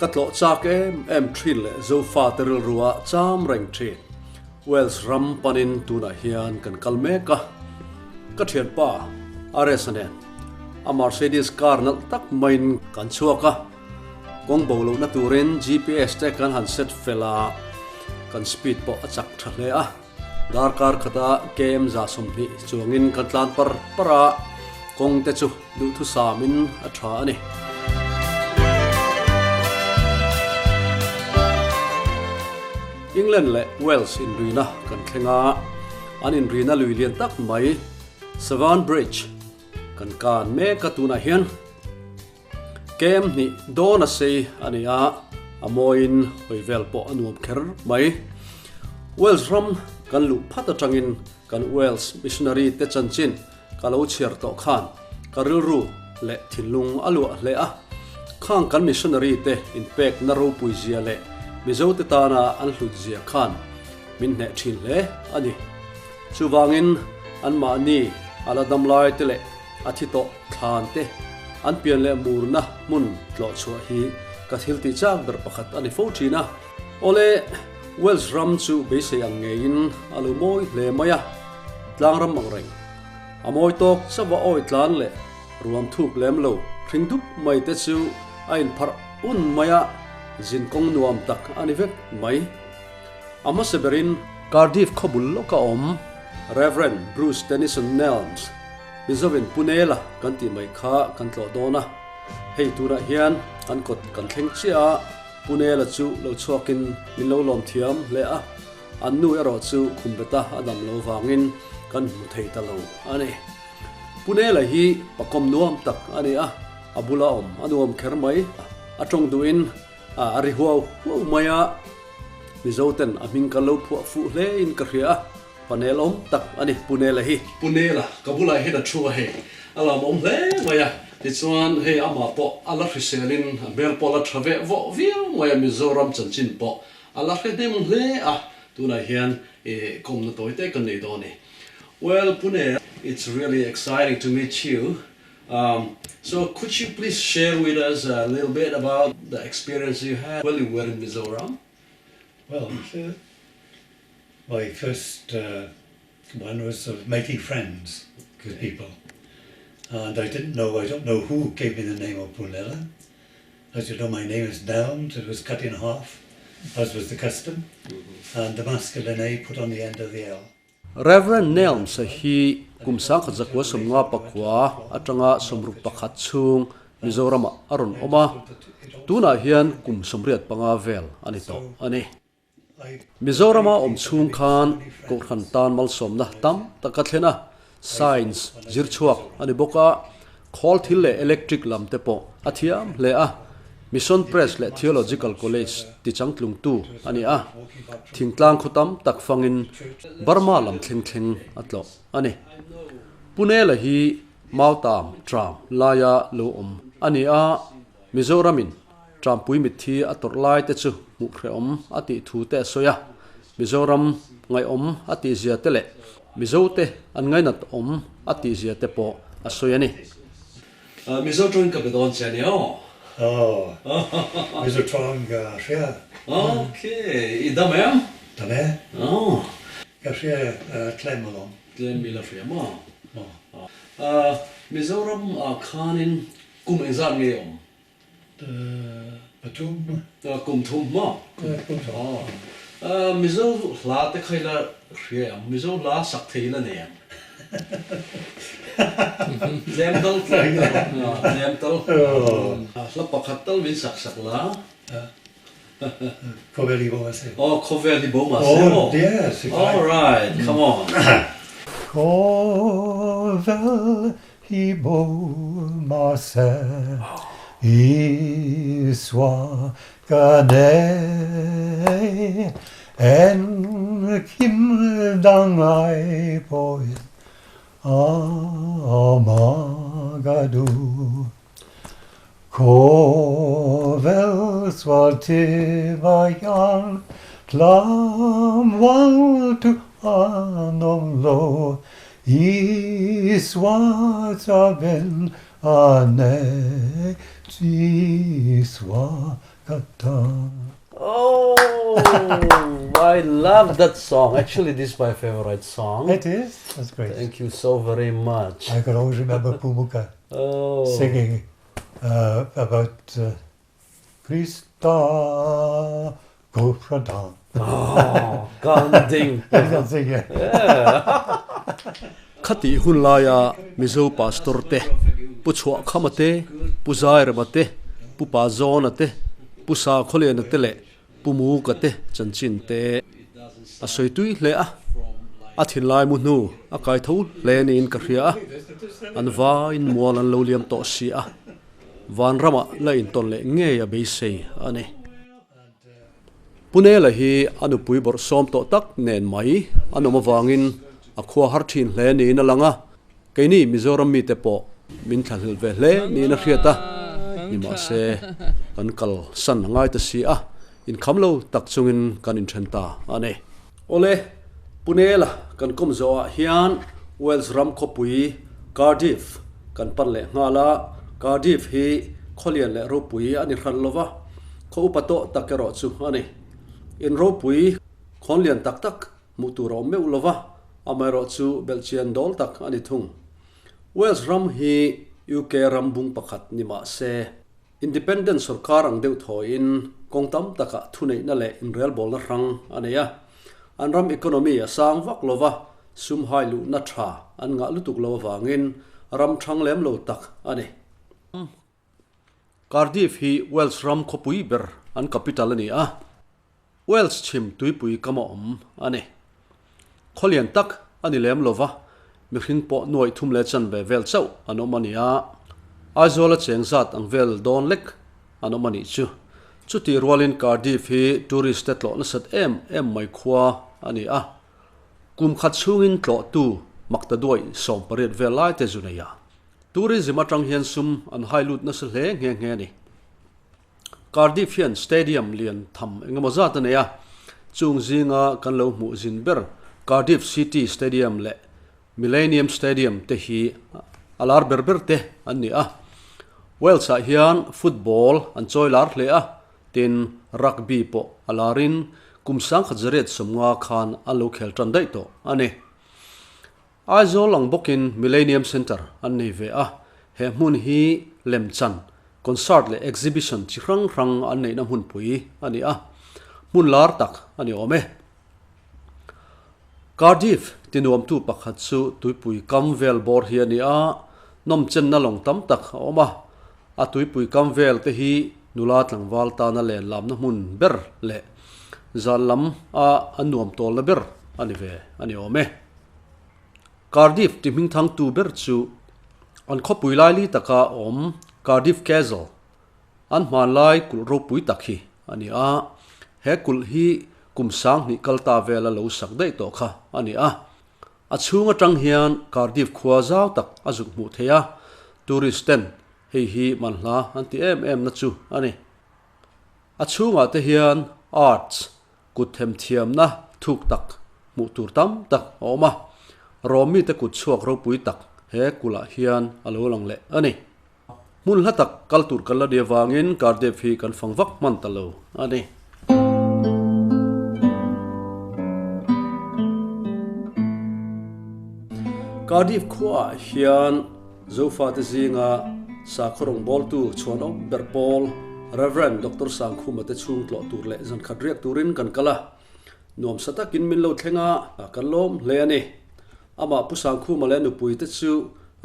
Ka tlawh chak em em thin leh Zofate rilrua cham reng thin. Wales ram panin tunah hian kan kal mek a. Ka thianpa Ares-a nen a Mercedes car nalh tak maiin kan chhuak a. Kawng bo lohna turin GPS te kan han set fel a, kan speed pawh a chak tha hle a. Darkar khata KM 120 chuangin kan tlan par par a, kawng te chu duhthusamin a tha a ni. England leh Wales inrina kan thleng a, an inrina lui lian tak mai Severn Bridge kan kan mek a tunah hian. Kem hnih dawn a sei a ni a, a mawiin hawi vel pawh a nuam kher mai. Wales ram kan luh phat atangin kan Wales missionary te chanchin ka lo chhiar tawh khan ka rilru leh thinlung a luah hle a. Khang kan missionary te inpekna ropui zia leh Mizo te tana an hlut zia khan min hneh thin hle a ni. Chuvangin anmahni a la dam lai te leh A thi tawh thlan te an pian leh murna hmun tlawh chhuah hi ka thil tih chak ber pakhat a ni fo thin a. Awle, Wales ram chu beisei ang ngeiin a lo mawi hle mai a, tlang ram ang reng. A mawi tawk chauh a awi tlan leh ruam thuk lem lo hring dup mai te chu a inpharh un mai a, zin kawng nuam tak a ni vek mai. A hmasa berin Cardiff khawbul lawka awm Rev. Bruce Tennyson Nelms, Mizovin Punela kan tih mai kha kan tlawh dawn a, hei tunah hian an kawt kan thleng chiah a, Punela chu lo chhuakin min lo lawm thiam hle a, an nu erawh chu khumbeta a dam lo vangin kan hmu thei ta lo a ni. Punela hi pakawm nuam tak a ni a, a bula awm a nuam kher mai, a tawng duhin a ri huau huau mai a, Mizoten a hming kan lo phuah fuh hle in ka hria a. Panel awm tak a ni Punela hi. Punela, ka bulah hian a thu a hei. A lam awm hle mai a. Tichuan hei amah pawh a la hriselin a hmel pawh a la tha veh vawh viau mai a, Mizoram chanchin pawh a la hre hnem hle a. Tunah hian i kawmna tawi te kan nei dawn a ni. Well Pune, it's really exciting to meet you. Um, so could you please share with us a little bit about the experience you had while you were in Mizoram? Well, my first uh, one was of making friends with people. And I didn't know, I don't know who gave me the name of Punella. As you know, my name is Nelms. It was cut in half, as was the custom. Mm-hmm. And the masculine A put on the end of the L. Rev. Nelms hi kum 1959 atanga 61 chhung Mizoramah a rawn awm a, tunah hian kum 85 vel a ni tawh a ni. Mizorama awm chhung khan Kohhran tan malsawmna tam tak a thlen a, Science zir chhuak a ni bawk a, khawl thil leh electric lam te pawh a thiam hle a, Mission Press leh Theological College tichangtlungtu a ni a, thingtlang khaw tam tak fangin Burma lam thleng thleng a tlawh a ni. Punela hi Mautam tram laia lo awm a ni a, Mizoramin Trampui mitthi a tawrh lai te chu hmuh hrehawm a tih thu te a sawi a, Mizoram ngaihawm a tih zia te leh Mizo te an ngainat awm a tih zia te pawh a sawi a ni. Mizo tawngin ka be dawn che a ni aw. Aw, Mizo tawng ka hria. Ok, i dam em? Dam e. Aw. Ka hria tlem alawm. Tlem i la hria maw? Aw. Mizoram ah khanin kum engzat nge i awm? Pathum. Kum thum maw? Kum thum. Aw. Mizo hla te kha ila hria em? Mizo hla sak thei ila nei em? Tlem tal tlem tal. Tlem tal. Hla pakhat tal min sak sak la. Khawvel hi bo mahse. Aw, khawvel hi bo mahse maw? Oh, yes. All right, come on. Khawvel hi bo mahse, Isua ka nei, Engkim danglai pawhin amah ka duh. Khawvel sual tiva hian tlamval tu an awm lo, Isua chavin a nei, Isua Kata. Oh, I love that song. Actually, this is my favorite song. It is. That's great. Thank you so very much. I can always remember Pumuka oh. singing about Krista Gofradan. Oh, Ganding. That's singing. Yeah. Khati hun laia Mizo pastor te, Pu Chhuah Khama te, Pu Zairama te, Pu Pa Zawna te, Pu Sa Khawliana te leh Pu Muka te chanchin te a sawi tui hle a, a thinlai mu hnu a kai tho hle niin ka hria a, an vaiin mual an lo liam tawh si a, vanramah la intawn leh ngei a beisei a ni. Punela hi a nupui bawrhsawm tawh tak nen mai an awm avangin a khua har thin hle niin a lang a, keini Mizoram mite pawh min thlahlel ve hle niin a hriat a, nimahse kan kal san a ngai ta si a, inkham lo tak chungin kan inthen ta a ni. Awle, Punela kan kawm zawhah hian Wales ram khawpui Cardiff kan pan leh nghal a, Cardiff hi khawlian leh ropui a ni hran lova, Khaw upa tawh tak erawh chu a ni. In ropui khawn lian tak tak hmuh tur a awm meuh lova, amaherawh chu belhchian dawl tak a ni thung. Wales ram hi UK ram bung pakhat ni mah se, independent sorkar ang deuh thawiin kawng tam takah thuneihna leh inrelbawlna hrang a nei a. An ram economy a sang vak lova, sum hai luhna tha an ngah lutuk lo avangin ram thang lem lo tak a ni. Cardiff hi Wales ram khawpui ber an capital a ni a, Wales chhim tuipui kam a awm a ni. Khaw lian tak a ni lem lova, mihring pawh nuaih thum leh chanve vel chauh an awm a ni a, Aizawl a cheng zat ang vel dawn lek an awm a nih chu. Chutih rualin Cardiff hi tourist te tlawh nasat em em mai khua a ni a, kum khat chhungin tlawhtu makta duaih 18 vel lai te zu nei a. Tourism atang hian sum an hai lut nasa hle nghe nghe a ni. Cardiff hian stadium lian tham engemaw zat a nei a, chung zinga kan lo hmuh zin ber Cardiff City Stadium leh Millennium Stadium te hi a lar ber ber te an ni a. Wales ah hian football an chawi lar hle a, tin rugby pawh a larin kum 1850 khan an lo khel tan daih tawh a ni. Aizawl ang bawkin Millennium Centre an nei ve a, he hmun hi lemchan, concert leh exhibition chi hrang hrang an neihna hmunpui a ni a, hmun lar tak a ni awm e. Cardiff tinuamtu pakhat chu tuipui kam vel bawr hi a ni a, nawmchenna lawng tam tak a awm a, a tuipui kam vel te hi nula tlangval tana len lamna hmun ber leh zan lam a an nuam tawlna ber a ni ve a ni awm e. Cardiff ti hmingthangtu ber chu an khawpui laili taka awm Cardiff Castle, an hmanlai kulh ropui tak hi a ni a. He kulh hi kum 2000 kal ta vela lo sak daih tawh kha a ni a. A chhung atang hian Cardiff khua zau tak a zuk hmuh theih a, tourist ten hei hi manhla an ti em em na chu a ni. A chhungah te hian arts Kut themthiamna thuk tak hmuh tur tam tak a awm a, Rom mite kut chhuak ropui tak he kulhah hian a lo lang leh a ni. Hmun hla tak kal tur kan la ni avangin Cardiff hi kan fang vak hman ta lo a ni. Cardiff khuaah hian Zofate zinga sakhaw rawngbawltu chhuanawm ber pawl Rev. Doctor Sangkhuma te chhung tlawh tur leh zankhat riak turin kan kal a. Nuamsa takin min lo thleng a, kan lawm hle a ni. Amah Pu Sangkhuma leh nupui te chu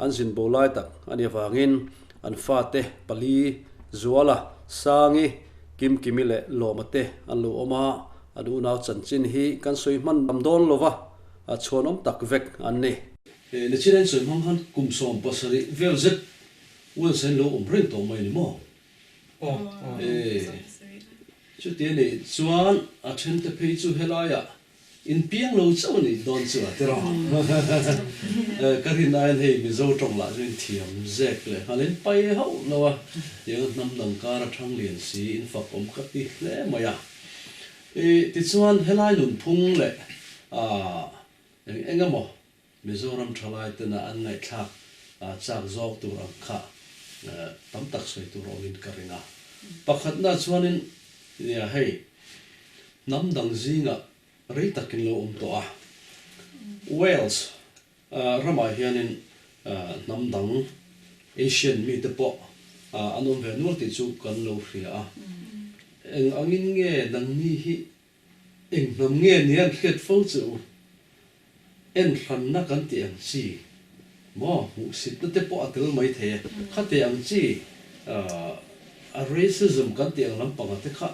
an zin bo lai tak a ni avangin an fate pali Zuala, Sangi, Kimkimi leh Lawma te an lo awm a, an unau chanchin hi kan sawi hman tam dawn lova, chhuanawm tak vek an ni. He nichin sawi hmang khan kum 17 vel zet Wales ah hian lo awm reng tawh mai a ni maw? Chuti a nih chuan a then te phei chu helaiah inpiang lo chauh a nih dawn chu a ti rawh. Ka rin aiin hei Mizo tawng lah chu inthiam zek leh nghal in pai hauh lo a, tiang a hnam dang kar a thang lian si in fak awm ka ti hle mai a. Tichuan helai nunphung leh Eng eng emaw Mizoram thalai tena an ngaihthlak chak zawk tur ang kha tam tak sawi tur awmin ka ring a. Pakhatna chuanin nia hei hnam dang zingah rei takin lo awm tawh a. Wales ramah hianin hnam dang Asian mite pawh an awm ve nual tih chu kan lo hria a. Eng angin nge nangni hi eng hnam nge nia an hriat fo che u? En hranna kan tih ang chi maw hmuhsitna te pawh a tel mai thei e. Khati ang chi a racism kan tih ang lampanga te kha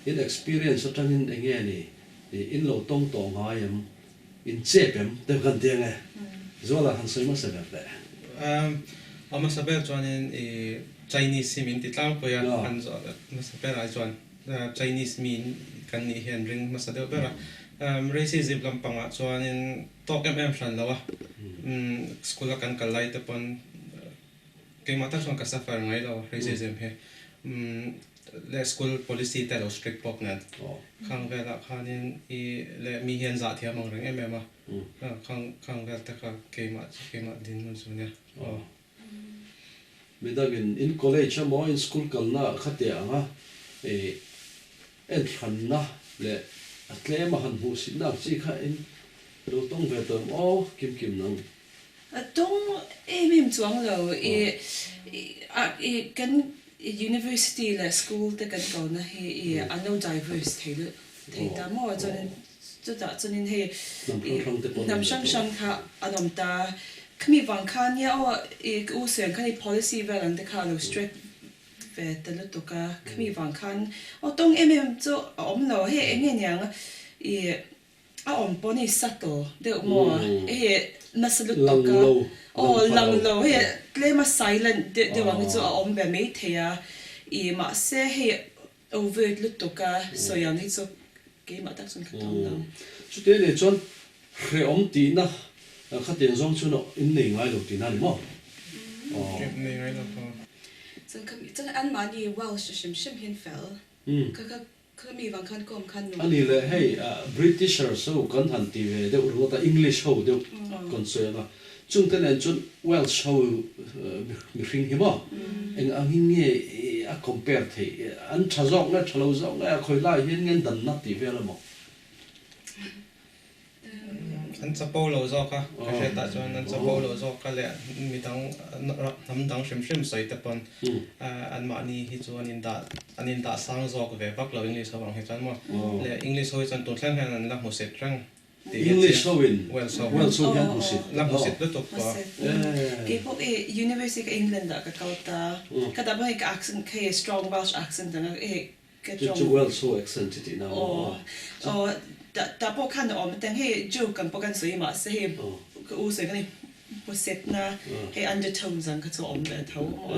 in experience atangin eng nge ni in lo tawng tawh ngai em, in chep em te kan ti ang e. Zuala han sawi hmasa ber teh. A hmasa ber chuanin i Chinese hi min ti tlangpui a, han hmasa ber ai chuan. Chinese mi kan nih hian ring hmasa deuh ber a. Racism lampangah chuanin tawk em em hran lo a. School a kan kal lai te pawn keimah tak chuan ka suffer ngai lo racism hi. Leh school policy te a lo strict bawk nen. Khang velah khanin i leh mi hian zah thiam ang reng em em a. Khang khang vel te kha keimah keimah dinhmun chu nia. Aw. Midangin in college emaw in school kalna ah kha teh ang a, ih enthlanna leh a tlem a han hmuh sitna ang chi kha in lo tawng ve tawh em aw kim kim nang. A tawng em em chuang lo, ih ih kan university leh school te kan kalna hi ih an lo diverse thei luh thei ta maw chuanin Chutah chuanin hei hnam hrang hrang kha an awm ta. Khami vang khan nia aw i ka u sawi ang khan i policy vel ang te kha a lo strict ve ta lutuk a. Khami vang khan aw tawng em em chu a awm lo. Hei eng nge niang i a awm pawh ni subtle deuh maw hei nasa lutuk a aw lang lo hei tlem a silent deuh deuh ang hi chu a awm ve maithei a. I mahse hei Overt lutuk a sawi ang hi chu keimah tak chuan ka tawng lo. Chuti a nih chuan hrehawm tihna khatiang zawng chuan in nei ngai lo tihna a ni maw? Aw. Nei ngai lo aw. Chuan kha chuan anmahni Welsh hrim hrim hian fel. Kha kha kha mi vang khan kawm khan nuam. A ni leh hei Britishers ho kan han ti ve deuh ringawt a, English ho deuh kan sawi ang a. Chungte nen chuan Welsh ho mihring hi maw eng angin nge a compare theih? An tha zawk nge tha lo zawk nge a khawi lai hian nge an danna tih vel emaw? An chapo lo zawk a, ka hriatah chuan an chapo lo zawk a leh midang hnam dang hrim hrim sawi te pawn anmahni hi chu an indah an indah sang zawk ve vak lo English ho ang hi chuan maw leh English ho hi chuan tun thleng hian an la hmusit reng. English ho in Welsh ho hian hmusit. La hmusit lutuk pawh. Kei pawh i university ka England ah ka kal ta. Ka dah pawh hei ka accent kha hei strong Welsh accent ang a hei ka tawng. Chu chu Welsh ho accent chi tihna maw? Aw tah pawh khan a awm teng hei joke ang pawh kan sawi mahse hei ka u sawi khan hei hmusit na hei undertones ang kha chu a awm ve tho maw?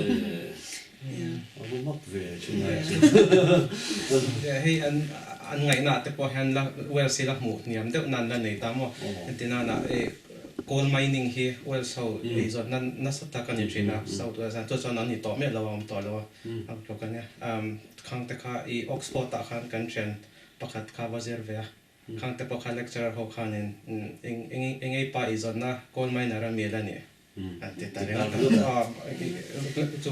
A va mak ve thin lai chu. Hei an an ngaihna te pawh hian la Wales hi la hmuh hniam deuh nan la nei ta maw? Entir nana i coal mining hi Wales ho ei zawt nan nasa tak a ni thin a, South Wales ah chu chuan an ni tawh miah lo a, awm tawh lo a, ang tluk a nia. Khang te kha i Oxford ah khan kan thian pakhat kha va zir ve a, khang te pawh kha lecturer ho khanin eng eng ei pa ei zawtna coal miner a mil a nih. An ti ta reng a. Chu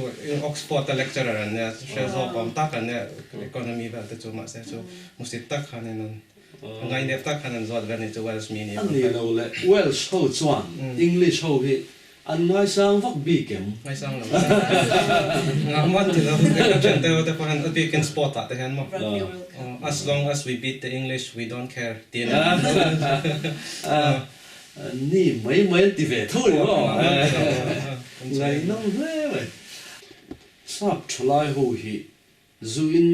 Oxford a lecturer an nia, hre zawk awm tak an nia, economy vel te chu mahse chu hmusit tak khan in an ngainep tak khan an zawt vel ni chu Welsh mi ni. A ni lo le, Welsh ho chuan English ho hi an ngaisang vak bik em? Ngaisang lo. Ngahmah ti lo, ka thian te ho te pawh hian a bikin sport ah te hian maw as long as we beat the English we don't care tiin an. Ni mai mai an ti ve tho ni maw? Ngaihnawm hle mai. Sap thalai ho hi zu in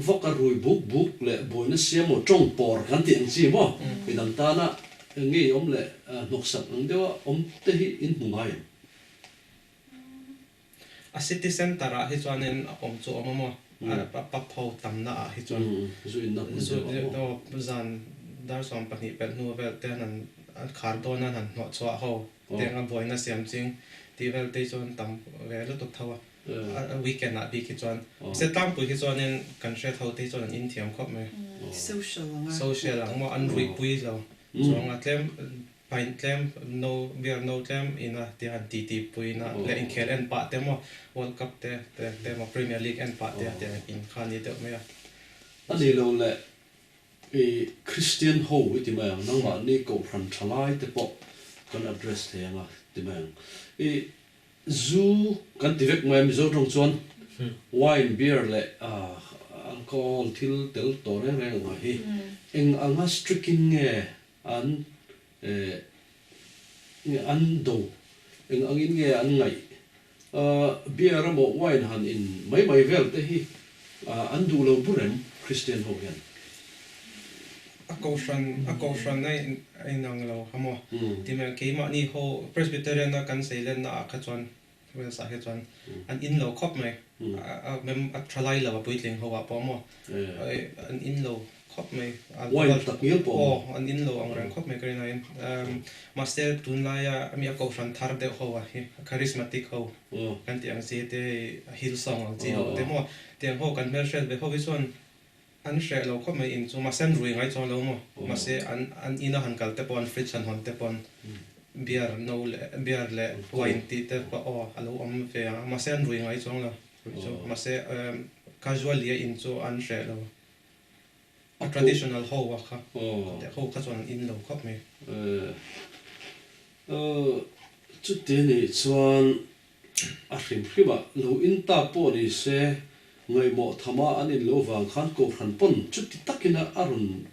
vak a rui buk buk leh buaina siam maw tawng pawr kan tih ang chi maw? Midang tana ngei awm leh hnawksak ang deuha awm te hi in hmu ngai em? A city centre ah hi chuanin a awm chu awm a maw? A pub ho tamna ah hi chuan zu inna hmun deuh ah maw? Zan dar 12 pelh hnu vel te an han khar dawn a, an han hnawh chhuah ho tiang a buaina siam ching tih vel te hi chuan tam ve lutuk tho a, a weekend ah bik hi chuan. Mahse tlangpui hi chuanin kan hriat ho te hi chuan an inthiam khawp mai. Social ang a. Social ang maw? An ruihpui lo chuang a tlem. Pint tlem no beer no tlem ina tia han titi puina leh inkhel en pah te maw World Cup te te te maw Premier League en pah te tia in kha ni deuh mai a. A ni lo le i Christian ho i ti mai ang, nangmahni kohhran tha lai te pawh kan address thei ang a ti mai ang. I Zu kan ti vek mai a, Mizo tawng chuan wine, beer leh alcohol thil tel tawh reng reng ang hi eng anga strict in nge an nge an do, eng angin nge an ngaih? Beer emaw wine han in mai mai vel te hi an duh lo bur em Christian ho hian? A kohhran a kohhran a inang lo ha maw? Ti mai keimahni ho Presbyterian a kan seilenna ah kha chuan Wales ah hi chuan an in lo khawp mai. A mem a tha lai lo a puitling ho ah pawh maw an in lo khawp mai. Wine tak ngial pawh maw? Aw an in lo ang reng khawp mai ka rin aiin. Mahse tunlaia mi a kohhran thar deuh ho ah hi charismatic ho kan tih ang chi te Hillsong ang chi ho te maw tiang ho kan hmelhriat ve ho hi chuan An hreh lo khawp mai in chu mahse an rui ngai chuang lo maw? Mahse an an ina han kal te pawh an fridge han hawn te pawn beer no leh beer leh wine tih te pawh aw a lo awm ve a mahse an rui ngai chuang lo rui chu mahse casually a in chu an hreh lo a traditional ho a kha ho kha chuan an in lo khawp mai. Chuti nih chuan A hrim hrimah lo in ta pawh ni se, ngaihmawh thama an in lo vang khan Kohhran pawn chuti takin a rawn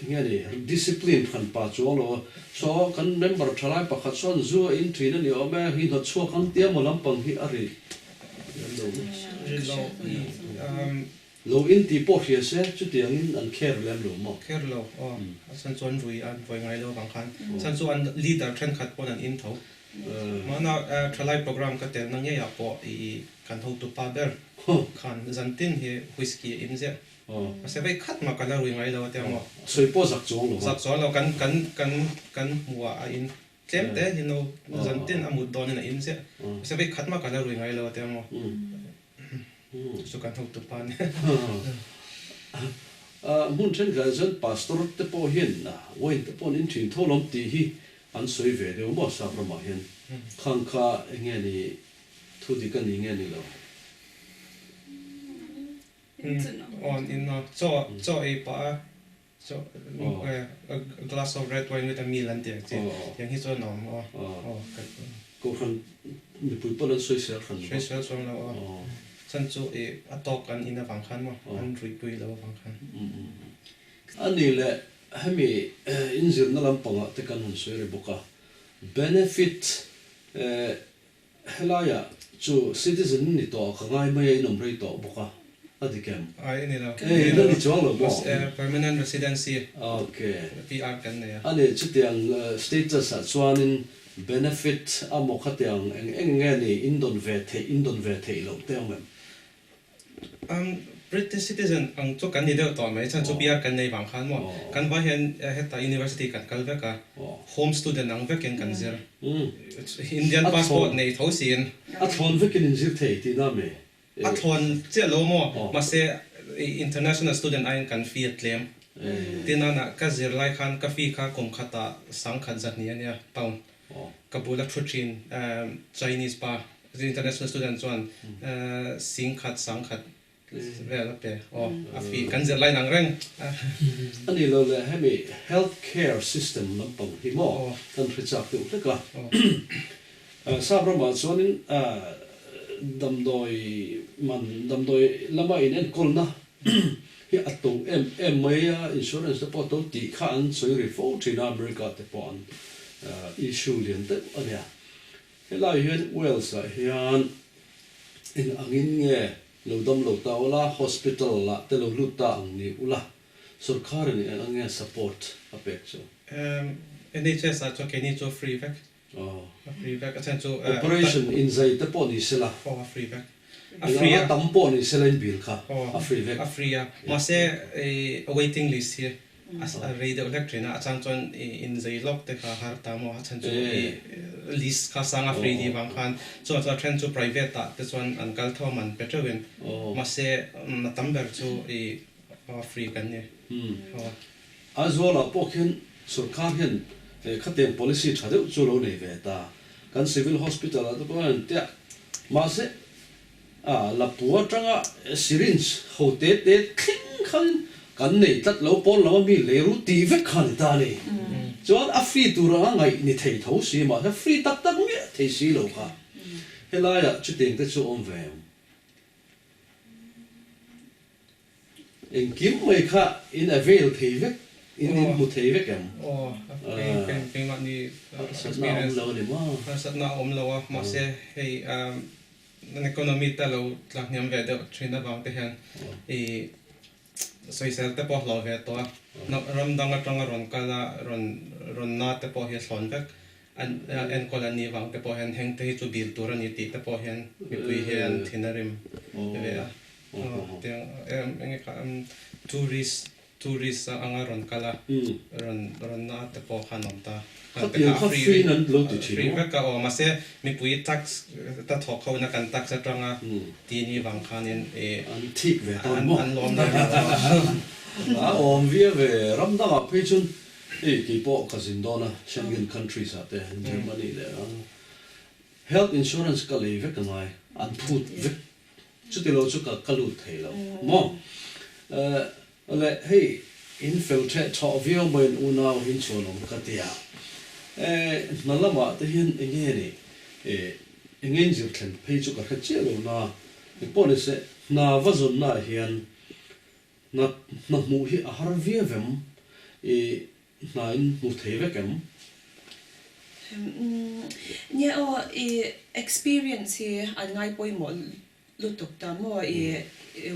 nge ni discipline hran pa chuang lo a. Saw kan member thalai pakhat sawn zu a in thin a ni awm e, hi hnawt chhuak ang tia maw lampang hi a ri lo. Ri lo Lo in tih pawh hria se chutiangin an kher lem lo maw? Kher lo aw, a chhan chuan rui an vawi ngai lo avang khan. Chhan chu an leader thenkhat pawn an in tho. Mahna thalai program ka telna ngeiah pawh i kan hotu pa ber khan zantin hi whisky a in ziah. Mahse vei khat mah ka la rui ngai lo a tia maw? Sawi pawh zak chuang lo a. Zak chuang lo, kan kan kan kan hmuhah a in tlem te hi no zantin a mut dawnin a in ziah. Mahse vei khat mah ka la rui ngai lo a tia maw? Chu kan hotu pa nia. Hmun thenkhatah chuan pastor te pawh hian wine te pawh an in thin tho lawm tih hi an sawi ve deuh maw sap ramah hian. Khang kha enge ni thu dik a ni nge ni lo. Aw an in a, chaw chaw ei pah a chaw a glass of red wine with a meal an tih ang chi tiang hi chuan a awm aw. Kohhran mipui pawn an sawi sel hran lo. Sawi sel chuang lo aw. Chan chu i a tawk an in avang khan maw an ruihpui lo avang khan. A ni leh hemi inzirna lampangah te kan han sawi ri bawk a, benefit helaiah chu citizen ni tawh ka ngai mai a inawm rei tawh bawk a, a dik em? Ai a ni lo. Ei la ni chuang lo maw? Permanent residency PR kan nei a. A ni chutiang status ah chuanin benefit a maw khatiang eng eng nge ni in dawn ve theih in dawn ve theih loh te awm em? British citizen ang chu kan ni deuh tawh mai, chhan chu PR kan nei vang khan maw? Kan vai hian hetah university kan kal vek a, home student ang vekin kan zir. Indian passport nei tho siin. A thlawn vekin in zir thei tihna mi? A thlawn chiah lo maw? Mahse international student aiin kan fee a tlem. Tinana ka zir lai khan ka fee kha kum khatah sangkhat zahnih a nia, pound. Ka bula thu thin Chinese pa international student chuan singkhat sangkhat vel a pe aw a fee kan zir lai nang reng. A ni lo le hemi health care system lampang hi maw kan hre chak deuh hlek a. Sap ramah chuanin damdawi man damdawi lama inenkawlna hi a to em em mai a, insurance te pawh a to tih kha an sawi ri fo thin a, America te pawh an issue lian deuh a nia. Helai hian Wales ah hian eng angin nge lo dam lo ta ula, hospital ah te lo lut ta ang ni ula, sorkar in eng ang nge support a pek chu? NHS ah chuan keini chu free vek. A free vek a chhan chu. Operation inzai te pawh ni sela. Aw a free vek. A free a. Tam pawh ni sela in bill kha a free vek. A free a. Mahse a waiting list hi a rei deuh hlek thin a, a chang chuan inzai lawk te kha har ta maw a chhan chu list kha sang a free ni vang khan chuan chuan a then chu private ah te chuan an kal tho a man pe teuh in mahse a tam ber chu a free kan ni. Aizawl ah pawh khian sorkar hian. Khatiang policy tha deuh chu lo nei ve ta. Kan civil hospital ah te pawh hian tia mahse a lapua atanga syringe ho te te thleng khanin kan nei tlat lo pawn lama mi lei ru tih vek kha a ni ta a ni. Chuan a free tur anga ngaih ni thei tho si mahse free tak tak miah thei si lo kha. Helaiah chutiang te chu awm ve em? Engkim mai kha in avail thei vek, in in hmu thei vek em? Aw, keimahni Harsatna a awm lo a ni maw? Harsatna a awm lo a, mahse hei an economy te lo tlak hniam ve deuh thin avang te hian i sawisel te pawh a hlawh ve tawh a, ram dang atanga rawn kal a, rawn rawn na te pawh hi a thlawn vek. An enkawl an nih vang te pawh hian heng te hi chu dil tur a ni tih te pawh hian mipui hian thin a rim ve a. Tiang eng kha tourist tourist anga rawn kal a rawn rawn na te pawh khan awm ta. Khatiang kha free in an lo ti thin Free vek a aw mahse mipui tax ta thawk ho na kan tax atanga ti ni vang khanin i An thik ve dawn maw? An lawm na rih A awm viau ve ram dangah phei chuan Hei kei pawh ka zin dawn a, Schengen countries ah te, Germany leh health insurance ka lei vek angai, an phut vek, chuti lo chu ka ka lut thei lo maw? Le hei in fel theh chhawh viau mai in unau in chhuan awm ka ti a, hna lamah te hian enge ni, enge in zir thlen phei chu ka hre chiah lo na, engpawh nise hna va zawnna ah hian Hna hna hmuh hi a har viau em? I hna in hmu thei vek em? Nia aw, i experience hi an ngai pawimawh lutuk ta maw i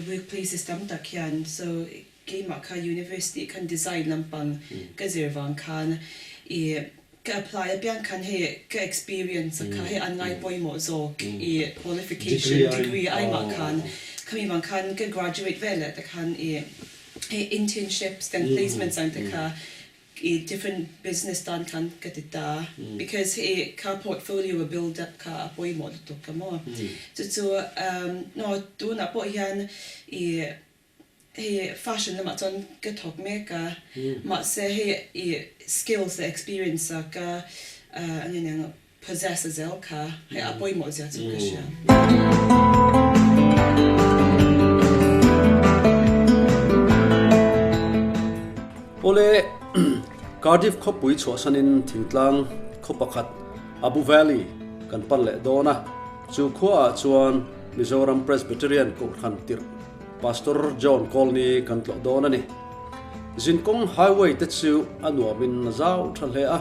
workplaces tam tak hian. So keimah kha university khan design lampang ka zir vang khan i ka apply apiang khan hei ka experience a kha hei an ngai pawimawh zawk i qualification degree aimah khan khami vang khan ka graduate vel leh te khan i hei internships ten placements ang te kha i different business tan khan ka ti ta because hei kha portfolio a build up kha a pawimawh lutuk ka maw chu chu no tunah pawh hian i Hei fashion lamah chuan ka thawk mek a, mahse hei i skills leh experience a ka eng nge niang possess a zel kha hei a pawimawh zia chu ka hria. Awle, Cardiff khawpui chhuahsanin thingtlang khaw pakhat Abu Valley kan pan leh dawn a, chu khuaah chuan Mizoram Presbyterian Kohhran tirh Pastor John Colney kan tlawh dawn a ni. Zinkawng highway te chu a nuamin a zau tha hle a,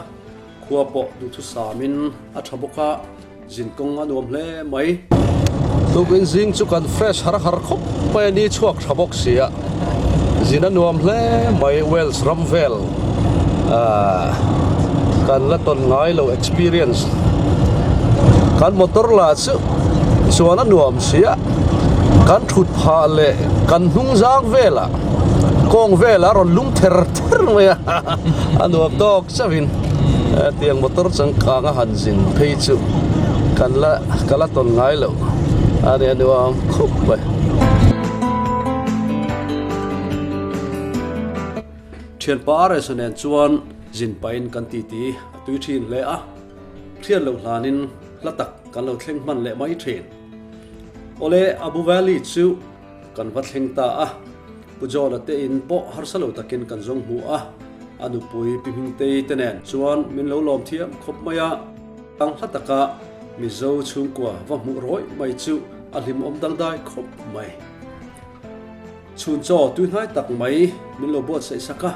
khua pawh duhthusamin a tha bawk a, zinkawng a nuam hle mai. Tukin zing chu kan fresh har har khawp mai a ni chhuak tha bawk si a, zin a nuam hle mai Wales ram vel kan la tawn ngai lo experience kan motor lah chu chuan a nuam si a. Kan thut phah leh kan hnung zang velah kawng velah a rawn lum ther ther mai a, a nuam tawk chauhin tiang motor changkang a han zin phei chu kan la ka la tawn ngai loh a ni a nuam khawp mai. Thianpa RS nen chuan zin pahin kan titi a tui thin hle a, thian loh hlanin hla tak kan lo thleng hman leh mai thin. Awle, Abu Valley chu kan va thleng ta a, Pu John-a te in pawh harsa lo takin kan zawng hmu a, a nupui Pi Hmingtei te nen chuan min lo lawm thiam khawp mai a, ang hla taka Mizo chhungkua va hmuh rawih mai chu a hlimawm dangdai khawp mai. Chhun chaw tui hnai tak mai min lo buatsaih sak a,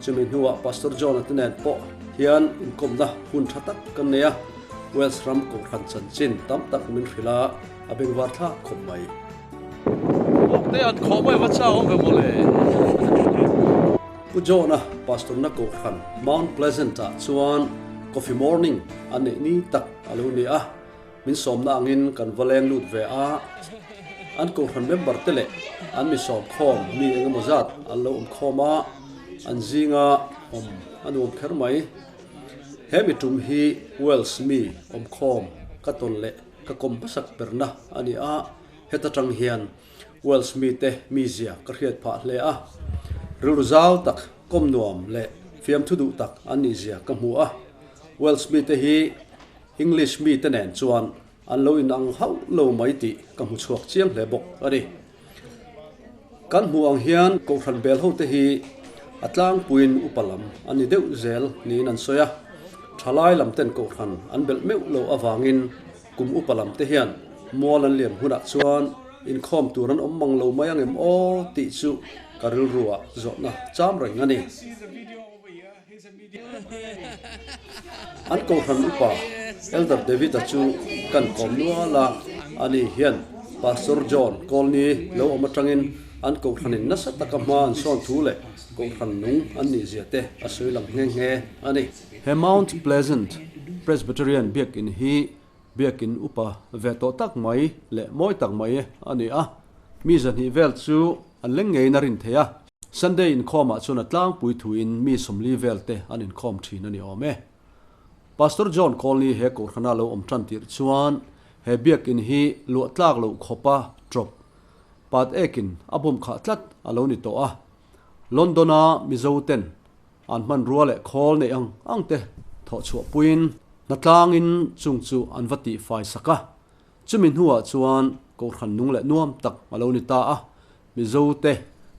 chumi hnuah Pastor John-a te nen pawh hian inkawmna hun tha tak kan nei a, Wales ram kohhran chanchin tam tak min hrilh a, a bengvar thlak khawp mai. Bawk te an khawh mai va chau awm ve mawle. Pu John-a pastor na kohhran Mount Pleasant ah chuan coffee morning a neih ni tak a lo ni a, min sawmna angin kan va leng lut ve a, an kohhran member te leh an mi sawm khawm mi engemaw zat an lo awm khawm a, an zinga awm a nuam kher mai. He mi tum hi Wales mi awmkhawm ka tawn leh ka kawm hmasak berna a ni a, heta tang hian Wales mite mizia ka hriat phah hle a, rilru zau tak, kawm nuam leh fiamthu duh tak an nihzia ka hmu a. Welsh mite hi English mite nen chuan an lo inang hauh lo mai tih ka hmu chhuak chiang hle bawk a ni. Kan hmuh ang hian Kohhran bel hote hi a tlangpuiin upa lam a ni deuh zel niin an sawi a, thalai lam ten Kohhran an belh meuh loh avangin kum upa lam te hian mual an liam hunah chuan inkhawm tur an awm mang lo mai ang em aw tih chu ka rilruah zawhna cham reng a ni. An Kohhran upa Elder David-a chu kan kawm nual a, ani hian Pastor John Kawlni lo awm atangin an Kohhranin nasa taka hma an sawn thu leh Kohhran nung an nih zia te a sawi lang nghe nghe a ni. He Mount Pleasant Presbyterian Biakin hi Biakin upa ve tawh tak mai leh mawi tak mai a ni a, mi zahnih vel chu an leng ngeiin a rin thei a. Sunday inkhawmah chuan a tlangpui thuin mi 40 vel te an inkhawm thin a ni awm e. Pastor John Colney he Kohhrana lo awm tan tirh chuan he biakin hi luah tlak loh khawpa ṭawp pat ekin a bum khah tlat a lo ni tawh a. London-a Mizo ten an hmanrua leh khawl neih ang ang te thawh chhuah puiin hnatlangin chung chu an va tihfai sak a. Chumi hnuah chuan Kohhran nung leh nuam tak a lo ni ta a. Mizote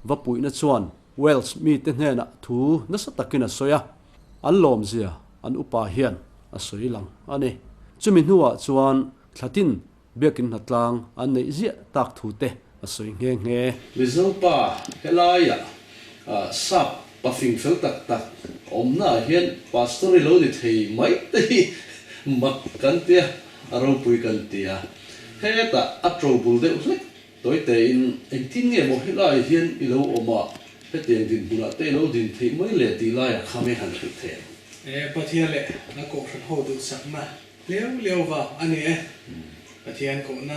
va puihna chuan Welsh mite hnenah thu nasa takin a sawi a, an lawmzia an upa hian a sawi lang a ni. Chumi hnuah chuan thlatin biakin hnatlang an neih ziah tak thu te a sawi nghe nghe. Mizo pa helaiah sap pa fing fel tak tak awmnaah hian pastor i lo ni thei mai te hi mak kan tia, a ropui kan tia. Hetah a ṭobul deuh hlek Tawi tein, Engtin nge maw helaiah hian i lo awm a, hetiang dinhmunah te i lo din theih mai le tih laiah kha me han hrilh thei ang. E, Pathian leh a Kohhran ho duhsakna liau liau va a ni e. Pathian kohna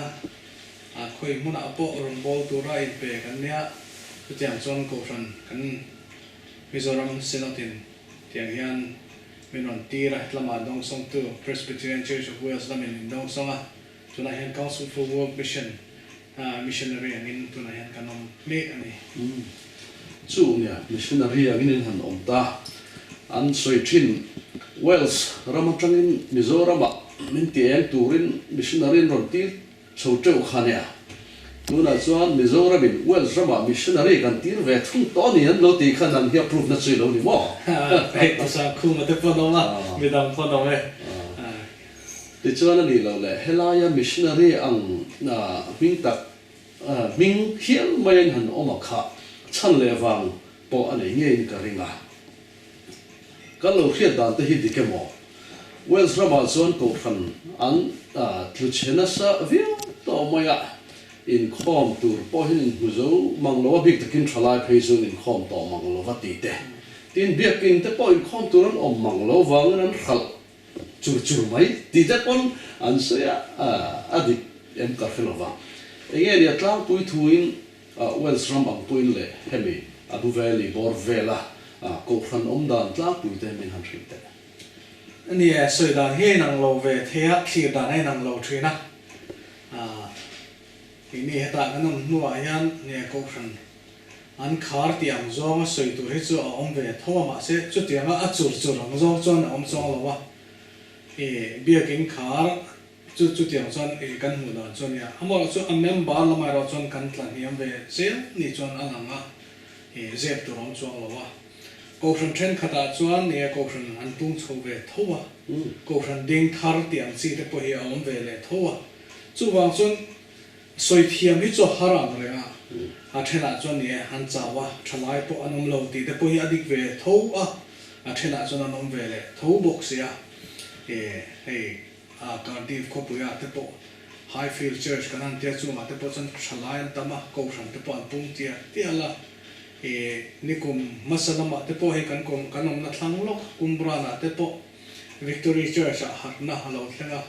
a khawi hmunah pawh rawn bawl tura inpe kan nia, chutiang chuan Kohhran kan Mizoram Synod-in tiang hian min rawn tir a, hetlamah dawngsawngtu Presbyterian Church of Wales lamin min dawngsawng a. Tunah hian Council for World Mission missionary angin tunah hian kan awm mek a ni. Chu nia, missionary angin in han awm ta. An sawi thin, Wales ram atangin Mizoramah min ti eng turin missionary an rawn tir chho teuh kha nia. Tunah chuan Mizoramin Wales ramah missionary kan tir ve thung tawh a ni an lo tih khan an hi approve na chu i lo ni maw? Hei tusa khuma te pawh an awm a, midang pawh an awm e. Tichuan a nih loh leh helaia missionary ang hming tak hming hial mai an han awm a kha chhan leh vang pawh a nei ngeiin ka ring a. Kan lo hriat dan te hi dik emaw? Wales ramah chuan kohhran an tlu chhe nasa viau tawh mai a, inkhawm tur pawhin inhmu zo mang lo a, bik takin thalai phei chuan inkhawm tawh mang lo va ti te. Tin, biakin te pawh inkhawm tur an awm mang lo vangin an hralh Chur chur mai tih te pawn an sawi a, a dik em ka hre lova. Enge nia tlangpui thuin Wales ram ang pawhin leh hemi Abu Valley bawr vela Kohhran awm dan tlangpui te min han hrilh teh. Nia, sawi dan hi a inang lo ve thei a, thlir dan a inang lo thin a. Keini hetah kan awm hnuah hian nia Kohhran An khar tih ang zawnga sawi tur hi chu a awm ve tho a, mahse chutianga a chur chur ang zawng chuan a awm chuang lo a. I biakin khar chu chutiang chuan i kan hmuh dan chu a nia. Amaherawh chu a member lamah erawh chuan kan tla hniam ve zel ni chuan a lang a, i zep tur a awm chuang lo a. Kohhran thenkhatah chuan ni e kohhran an tung chho ve tho a, kohhran ding thar tih ang chi te pawh hi a awm ve leh tho a. Chuvang chuan Sawi thiam hi chu a har ang reng a, a thenah chuan ni e, an chau a, thalai pawh an awm lo tih te pawh hi a dik ve tho a, a thenah chuan an awm ve leh tho bawk si a. E, hei a Cardiff khawpuiah te pawh Highfield Church kan han tia chungah te pawh chuan thalai an tam a, Kohhran te pawh an pung tial tial a. E, nikum hmasa lamah te pawh hei kan kawm kan awmna thlang lawk Cwmbran-ah te pawh Victory Church-ah harhna a lo thleng a,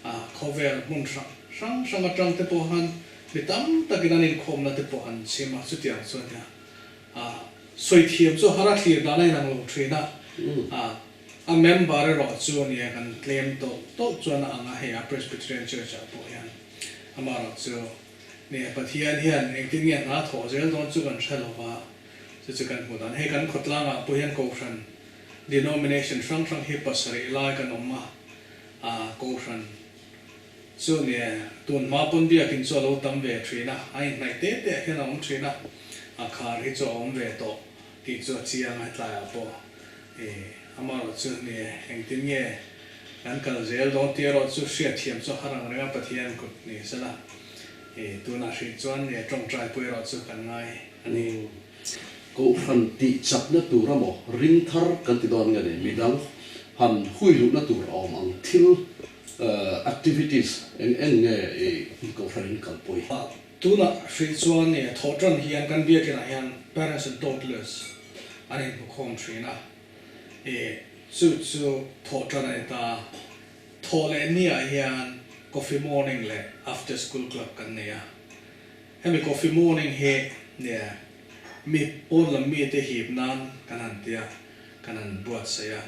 A khawvel hmun hrang hrang hrang atang te pawh han mi tam takin an inkhawmna te pawh an chim a, chutiang chuan nia a sawi thiam chu har a thlir dan a inang lo thin a, a a member erawh chu nia kan tlem tawlh tawlh chuan a ang a, hei a Presbyterian Church ah pawh hian amaherawh chu nia Pathian hian engtin nge hna thawh zel dawn chu kan hre lo va, chu chu kan hmuh dan hei kan khawtlangah pawh hian Kohhran. Denomination hrang hrang hi pasarih lai kan awm a, a Kohhran chu nia tun hma pawn biakin chu a lo tam ve thin a, a inhnaih te te ah hian a awm thin a, a khar hi chu a awm ve tawh tih chu a chiang a hetlaiah pawh i amaherawh chu nia engtin nge kan kal zel dawn tih erawh chu hriatthiam chu a har ang reng a Pathian kut ni sela i tunah hrih chuan nia tawngtai pui erawh chu kan ngai a ni. Kohhran tih chakna tur a maw ring thar kan ti dawn nge ni? Midang han hui luhna tur a awm ang thil activities eng eng nge i kohhran in kalpui? Tunah hrih chuan i thawh tan hian kan biakinah hian parents and toddlers an inhmukhawm thin a, i chu chu thawh tan a ni ta. Thawh leh niah hian coffee morning leh after school club kan nei a. Hemi coffee morning hi nia mi pawn lam mite hip nan kan han tia kan han buatsaih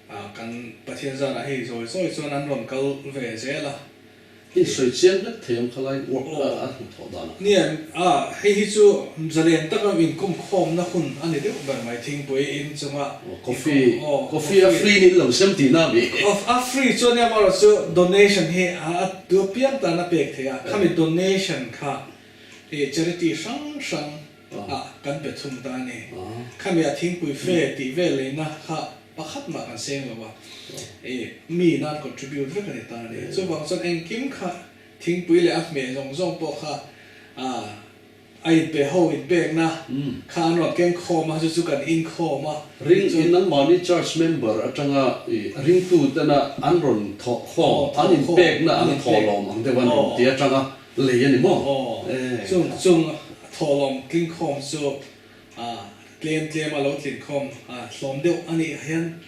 a, kan Pathian zarah hei zawi zawi chuan an rawn kal ve zel a. I sawi chiang hlek thei ang khalai work a hnathawh dan ah khan. Nia, hei hi chu zalen taka inkawm khawmna hun a ni deuh ber mai thingpui in chunga Coffee, coffee a free niin lo sem tihna a mi. A free chuan nia amaherawh chu donation hi a tu apiang tan a pek theih a, khami donation kha i charity hrang hrang ah kan pe thung ta a ni. Khami a thingpui fe tih vel leina kha pakhat mah kan seng lo a, i mi nan contribute vek a ni ta a ni. Chuvang chuan engkim kha thingpui leh a hmeh zawng zawng pawh kha A inpe ho inpekna kha an rawn keng khawm a, chu chu kan inkhawm a. Ring in nangmahni church member atanga i ringtu tena an rawn thawh khawm, an inpekna an thawhlawm ang deuh an rawn ti atanga lei a ni maw? Aw, chung chung thawhlawm tling khawm chu tlem tlem a lo tlin khawm hlawm deuh a nih hian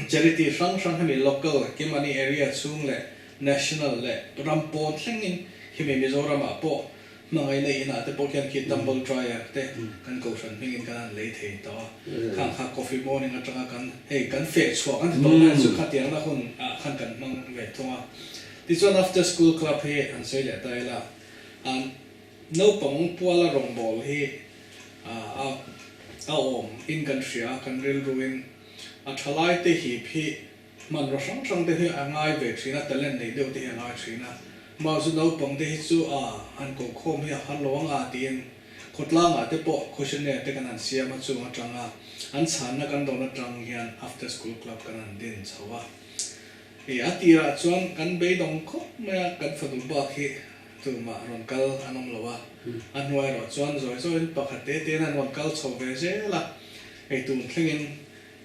charity hrang hrang hemi local Kimani area chhung leh national leh ram pawn thlengin khimi Mizoramah pawh Hmangaihna inah te pawh khian khi tumble dryer te kan kohhran hmingin kan han lei thei tawh a, khang kha coffee morning atanga kan hei kan feh chhuah kan ti tawh mai chu khatiangna hun ah khan kan hmang ve thung a. Tichuan after school club hi an sawi leh ta ila, naupang puala rawngbâwl hi a a awm in kan hria a, kan rilruin a thalai te hip hi Hmanraw hrang hrang te hi a ngai ve thin a, talent nei deuh te hi a ngai thin a. Mah zu naupang te hi chu a han koh khawm hi a har lo ang a tiin khawtlangah te pawh questionnaire te kan han siam a chung atanga an chhanna kan dawn atang hian after school club kan han din chho a. I a tirah chuan kan beidawng khawp mai a, kan fanu bak hi tumah rawn kal an awm lo a, a hnuai erawh chuan zawi zawiin pakhat te tein an rawn kal chho ve zel a, hei tun thlengin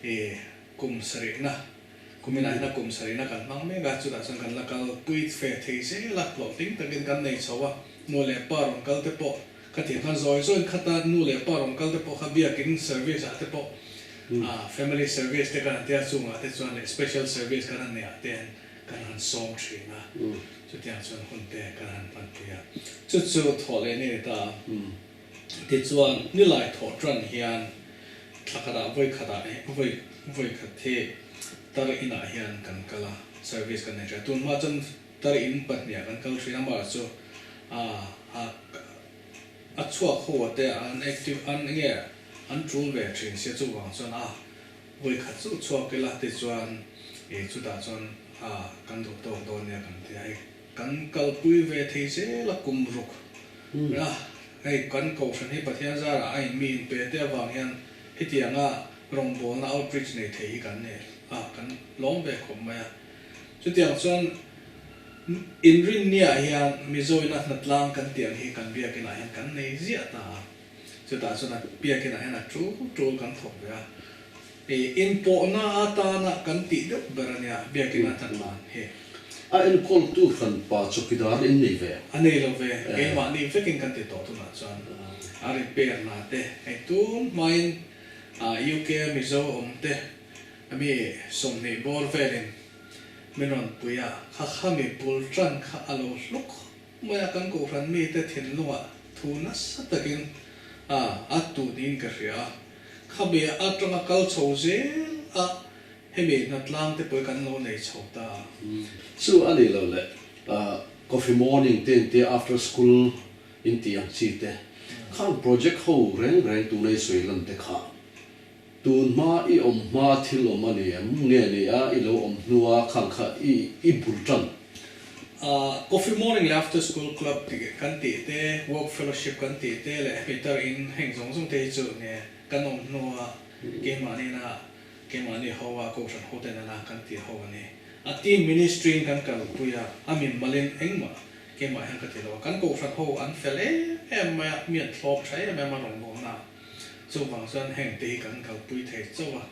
i Kum sarihna, kuminah hian a kum sarihna kan hmang mek a, chutah chuan kan la kal pui fe thei zel a, hlawhtling takin kan nei chho a, nu leh pa rawn kal te pawh ka tih khan zawi zawiin khata nu leh pa rawn kal te pawh kha biakin service ah te pawh family service te kan han tia chungah te chuan leh special service kan han neih ah te kan han sawm thin a, chutiang chuan hun te kan han hmanpui a, chu chu thawh leh ni a ni ta a. Tichuan, nilai thawh tan hian thla khatah vawi khatah vawi vawi khat hi tar inah hian kan kal a, service kan nei thin a. Tun hma chuan tar in pahniha kan kal thin a, amaherawh chu a a chhuak ho a te an active an enge an tul ve thin sia chuvang chuan a vawi khat chu chhuak ila tichuan ih chutah chuan a kan duh tawk dawn nia kan ti a hei. Kan kalpui ve thei zel a kum ruk a, hei kan kohhran hi Pathian zarah a in mi in pe te avang hian hetianga rawngbawlna outreach nei thei hi kan nei a, kan lawm ve khawp mai a. Chutiang chuan inrinniah hian Mizoina hnatlang kan tih ang hi kan biakinah hian kan nei ziah ta a, chutah chuan a biakinah hian a tul tul kan thawk ve a, inpawhna atana kan tih deuh ber a nia biakina hnatlang hi. A enkawltu hran pa chawkidar in nei ve. A nei lo ve, keimahni vekin kan ti tawh tunah chuan a repair na te hei tun hmain UK a Mizo awm te mi 20 bawr velin min rawn pui a, kha khami bul tan kha a lo hluk khawp mai a, kan kohhran mite thinlungah thu nasa takin a tu niin ka hria a, khami atanga kal chho zel a Hemi hnatlang te pawh hi kan lo nei chho ta. Chu a nih loh leh coffee morning te in tia after school in tih ang chi te khang project ho reng reng tuna i sawi lan te kha Tun hma i awm hma thil awm a ni em? Nge ni a i lo awm hnua khang kha i i bul tan? Coffee morning leh after school club tih kan tih te, work fellowship kan tih te leh hmitar in heng zawng zawng te hi chu nge kan awm hnua keimahni-na keimahni ho a kohhran ho ten ana kan tih ho a ni. A team ministry in kan kalpui a, a mimalin engmah keimah hian ka ti lo a, kan kohhran ho an fel em em mai a, mi an thlawp tha em em a rawngbawlna. Chuvang chuan heng te hi kan kalpui thei chauh a.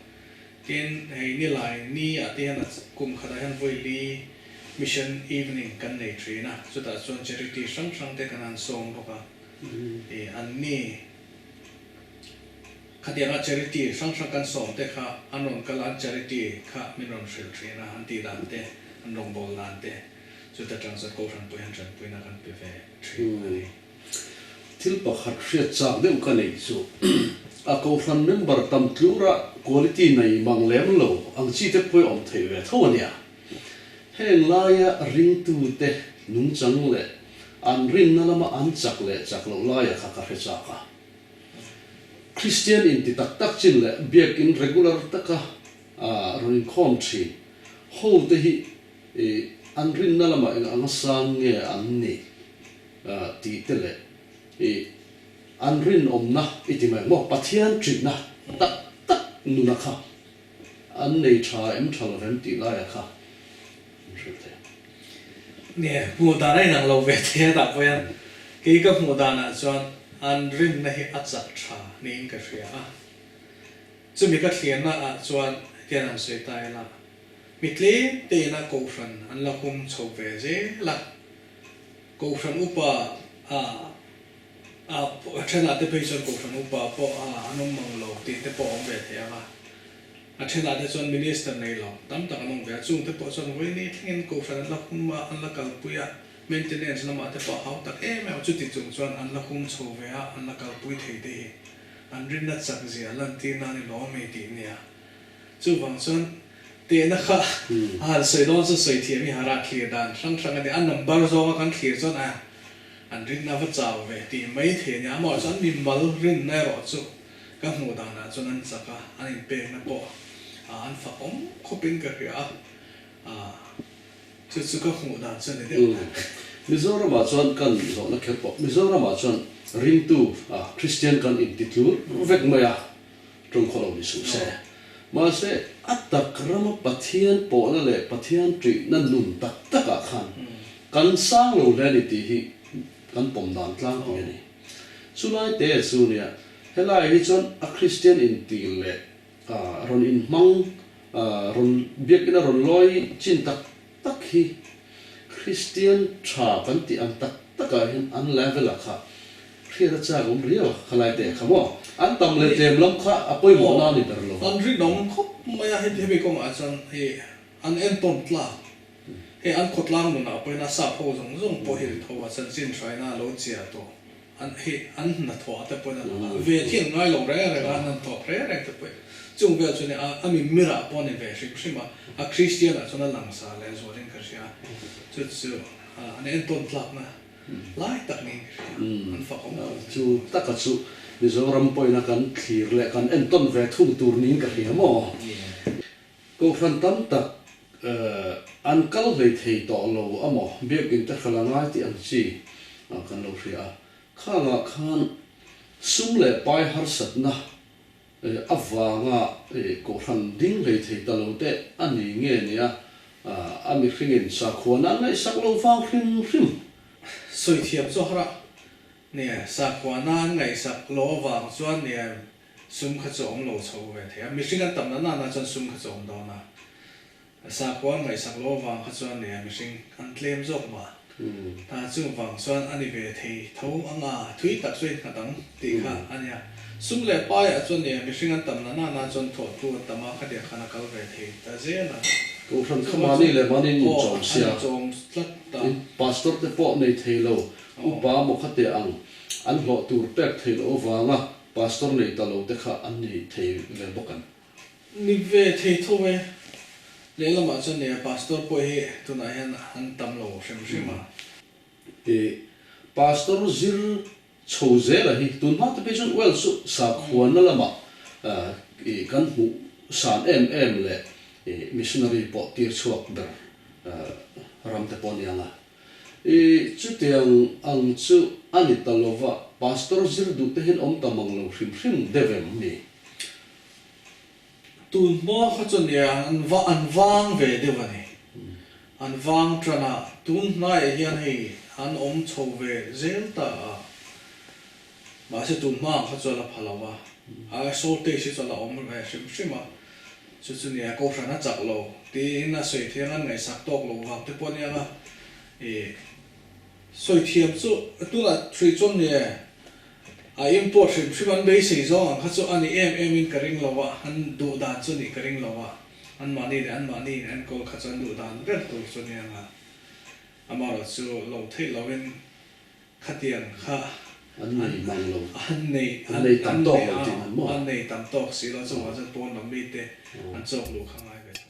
Tin, hei nilai ni ah te hian a kum khatah hian vawi li Mission Evening kan nei thin a, chutah chuan charity hrang hrang te kan han sawm bawk a. Ih, an ni khatianga charity hrang hrang kan sawm te kha an rawn kal a, an charity kha min rawn hrilh thin a, an tih dan te, an rawngbâwl dan te, chuta tang chuan Kohhran pawh hian tanpuina kan pe ve thin a ni. Thil pakhat hriat chak deuh ka neih chu a kohhran member tam tlura quality nei mang lem lo ang chi te pawh awm theih ve tho a nia. Heng laia ringtute nungchang leh an rinna lama an chak leh chak loh laia kha ka hre chak a. Kristian inti tak tak chin leh biakin regular taka rawn inkhawm thin hote hi an rinna lamah eng anga sang nge an nih? Tih te leh i an rinawmna i ti mai maw? Pathian ṭihna tak tak nuna kha an nei ṭha em ṭha lo vem tih laia kha an hrilh thei. Nge, hmuh dan a inang lo ve thei a tah pawh hian kei ka hmuh danah chuan an rinna hi a chak ṭha niin ka hria a. Chumi ka thliahna ah chuan hetiang an sawi ta ila, mi tlem tein a kohhran an la hum chho ve zel a. Kohhran upa a a thenah te phei chuan Kohhran upa pawh a an awm mang lo tih te pawh a awm ve thei ang a. A thenah te chuan Minister nei lo tam tak an awm ve a, chung te pawh chuan vawiini thlengin Kohhran an la hum a, an la kalpui a, maintenance lamah te pawh a hau tak em em a, chuti chung chuan an la hum chho ve a, an la kalpui thei te hi an rinna chak zia lantir nan i lawm e tih nia. Chuvang chuan tehna kha a han sawi dawn chu sawi thiam hi harah thlir dan hrang hrang a ni. A number zawnga kan thlir chuan a an rinna va chau ve tih mai thei a ni. Amaherawhchu an mimal rinna erawh chu ka hmuh danah chuan an chak a, an inpekna pawh an fak awm khawpin ka hria a, chu chu ka hmuh dan chu a ni deuh. Mizoramah chuan kan zawhna kher pawh Mizoramah chuan ringtu Kristian kan intitlur vek mai a. Tawngkhaw lo ni suh se. Mahse, a tak rama Pathian pawhna leh Pathian ṭihna nun tak takah khan kan sang lo hle a ni tih hi kan pawm dan tlangpui a ni. Chulai te chu nia, helai hi chuan a Kristian inti leh rawn inhmang, rawn biakina rawn lawi chin tak tak hi Kristian ṭha kan tih ang tak takah hian an level-ah kha hriat a chak awm riau a, khalai teh kha maw? An tam leh tlem lam kha a pawimawhna a ni ber lo. An rinawm khawp mai a, heti hemi kawngah chuan hei an entawn tlak, hei an khawtlang nunah pawhin a sap ho zawng zawng pawh hi ri tho a, chanchin hraina a lo chiah tawh, an hei an hnathawh te pawhin a lang a, ve khi an ngai lo reng reng a, an han thawk reng reng te pawhin chung vel chu nia a mi mirah pawh a ni ve hrim hrim a, a Kristian ah chuan a langsa leh zualin ka hria, chu chu an entawn tlakna lai tak niin ka hria, an fak awm khawp mai. Chu taka chu Mizoram pawhin a kan thlir leh kan entawn ve thung tur niin ka hria maw? Kohhran tam tak an kal hlei thei tawh lo a maw? Biakinn te hralh a ngai tih ang chi kan lo hria a. Khangah khan sum leh pai harsatna avanga kohhran ding hlei thei ta lo te a ni nge nia a mihringin sakhuana an ngaihsak lo vang hrim hrim. Sawi thiam chu har a nia, sakhuana an ngaihsak lo avang chuan nia Sum kha chu a awm lo chho ve thei a, mihring an tam na nana chuan sum kha chu a awm dawn a, sakhua an ngaihsak lo avang kha chuan nia mihring an tlem zawk mah ta chung vang chuan a ni ve thei tho ang a, thui tak chu a innghat ang tih kha a nia. Sum leh paiah chuan nia mihring an tam na nana chuan thawhtu an tam a, khatiang khan a kal ve thei ta zel a. Kohhran kha mahni leh mahni in inchawm sia, pastor te pawh nei thei lo, upa maw khate ang an hlawh tur pek thei loh avanga Pastor nei ta lo te kha an ni thei ve bawk em? Ni ve thei tho e. Lehlamah chuan nia Pastor pawh hi tunah hian an tam lo hrim hrim a. I Pastor zir chho zela hi tun hma te phei chuan Welsh chu sakhuana lamah. I kan hmuh san em em leh i missionary pawh tir chhuak ber ram te pawh aniang a. I chutiang ang chu a ni ta lova, pastor zir duh te hian awm ta mang lo hrim hrim deuh em ni? Tun hma kha chu nia an va an vang ve deuh a ni. An vang tan a, tun hnaiah hian hei an awm chho ve zel ta a. Mahse tun hma ang kha chuan a pha lo a, a shortage hi chuan a awm ve hrim hrim a, chu chu nia Kohhran a chak lo tiin a sawi thiang an ngaihsak tawk lo vang te pawh aniang a, ih sawi thiam chu tunah hrih chuan nia a import hrim hrim an beisei zawng ang kha chu a ni em em in ka ring lo a, an duh dan chu nih ka ring lo a, anmahni leh anmahni in enkawl kha chu an duh dan ber tur chu aniang a, amaherawhchu lo theih loin Khatiang kha An nei mang lo. An nei, An nei tam tawk lo tih an maw? An nei tam tawk si lo, chuvang chuan pawn lam mite an chawk luh kha ngai ve thung.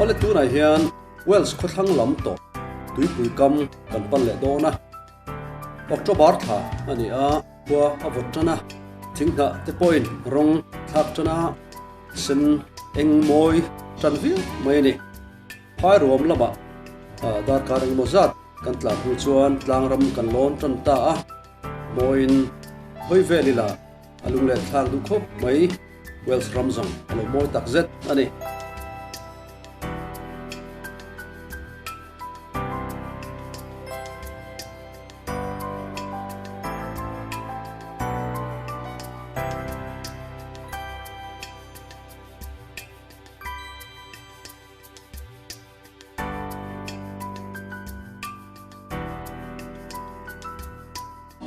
Awle tunah hian Wales khawthlang lam tawh tuipui kam kan pan leh dawn a, October thla a ni a, khua a vawt tan a, thinghnah te pawhin rawng thlak tan a, sen eng mawi tan viau mai a ni. Phairuam lamah darkar engemaw zat kan tlan hnu chuan tlangram kan lawn tan ta a, mawiin hawi vel ila a lunglen thlak duh khawp mai. Wales ram zawng a lo mawi tak zet a ni.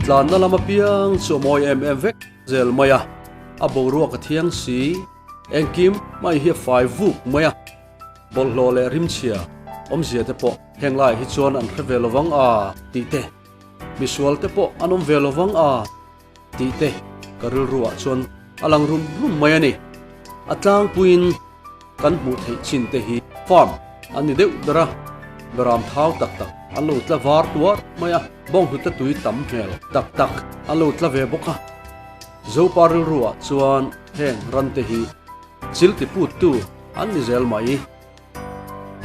Tlanna lam apiang chu a mawi em em vek zel mai a, a boruak a thiang si, engkim mai hi a fai vuk mai a, bawlhhlawh leh rimchhia awmzia te pawh heng laiah hi chuan an hre ve lovang a tih te, misual te pawh an awm ve lovang a. Tih te ka rilruah chuan a lang rum rum mai a ni. A tlangpuiin kan hmuh theih chin te hi farm an ni deuh ber a, beram thau tak tak an lo tla var tuar mai a, bawnghnute tui tam hmel tak tak an lo tla ve bawk a. Zopa rilruah chuan heng ran te hi chil ti puttu an ni zel mai.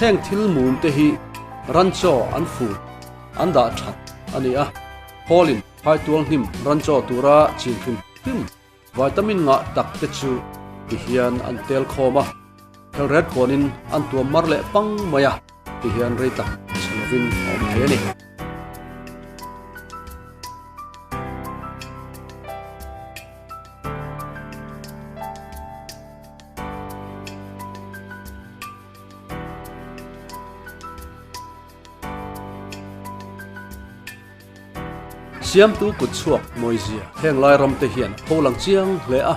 Heng thil mum te hi ran chaw an fur an dah that a ni a, Hall-in Phaitual hnim ran chaw tura chin hrim hrim vitamin ngah tak te chu ti hian an tel khawm a, thelret puanin an tuam mar leh pang mai a, ti hian rei tak chhe lovin a awm thei a ni. Siamtu kut chhuak mawizia heng lai ram te hian a pho lang chiang hle a,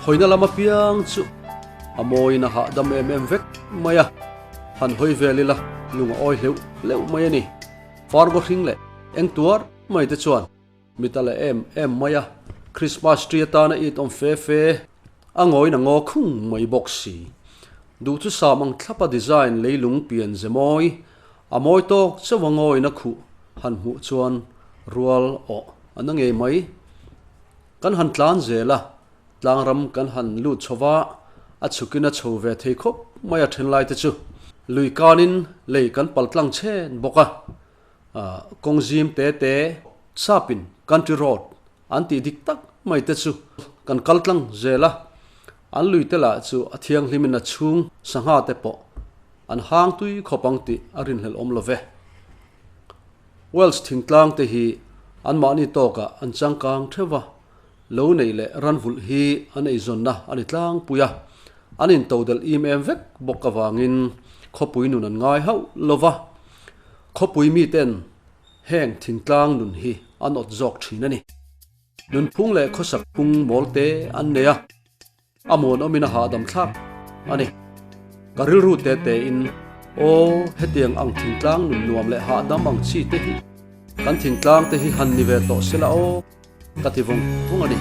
hawina lam apiang chu a mawiin a hahdam em em vek mai a, han hawi vel ila lung a awi hleuh hleuh mai a ni. Fargo hring leh eng tuar mai te chuan mit a la em em mai a, Christmas tree atana it awm fe fe a ngawiin a ngaw khung mai bawk si. Duh chu sam ang thlapa design leilung pian ze mawi, a mawi tawk chauh a ngawiin a khuh han hmuh chuan rual awh a na ngei mai. Kan han tlan zel a, tlangram kan han lut chho va, a chhukin a chho ve thei khawp mai a thenlai te chu. Lui kanin lei kan pal tlang chhen bawk a. Kawng zim te te chapin country road an tih dik tak mai te chu kan kal tlang zel a, an lui te lah chu a thianghlimin a chhung sangha te pawh an hang tui khawp ang tih a rinhlelh awm lo ve. Wales thingtlang te hi anmahni tawkah an changkang theuh va, lo neih leh ranvulh hi an eizawnna a ni tlangpui a, an intodelh im em vek bawk avangin khawpui nun an ngai hauh lo va. Khawpui miten heng thingtlang nun hi an awt zawk thin a ni. Nunphung leh khawsak phung mawl te an nei a, a muanawmin a hahdam thlak a ni. Ka rilru te tein Aw, hetiang ang thingtlang nun nuam leh hahdam ang chi te hi kan thingtlang te hi han ni ve tawh se la aw, ka ti vung vung a ni.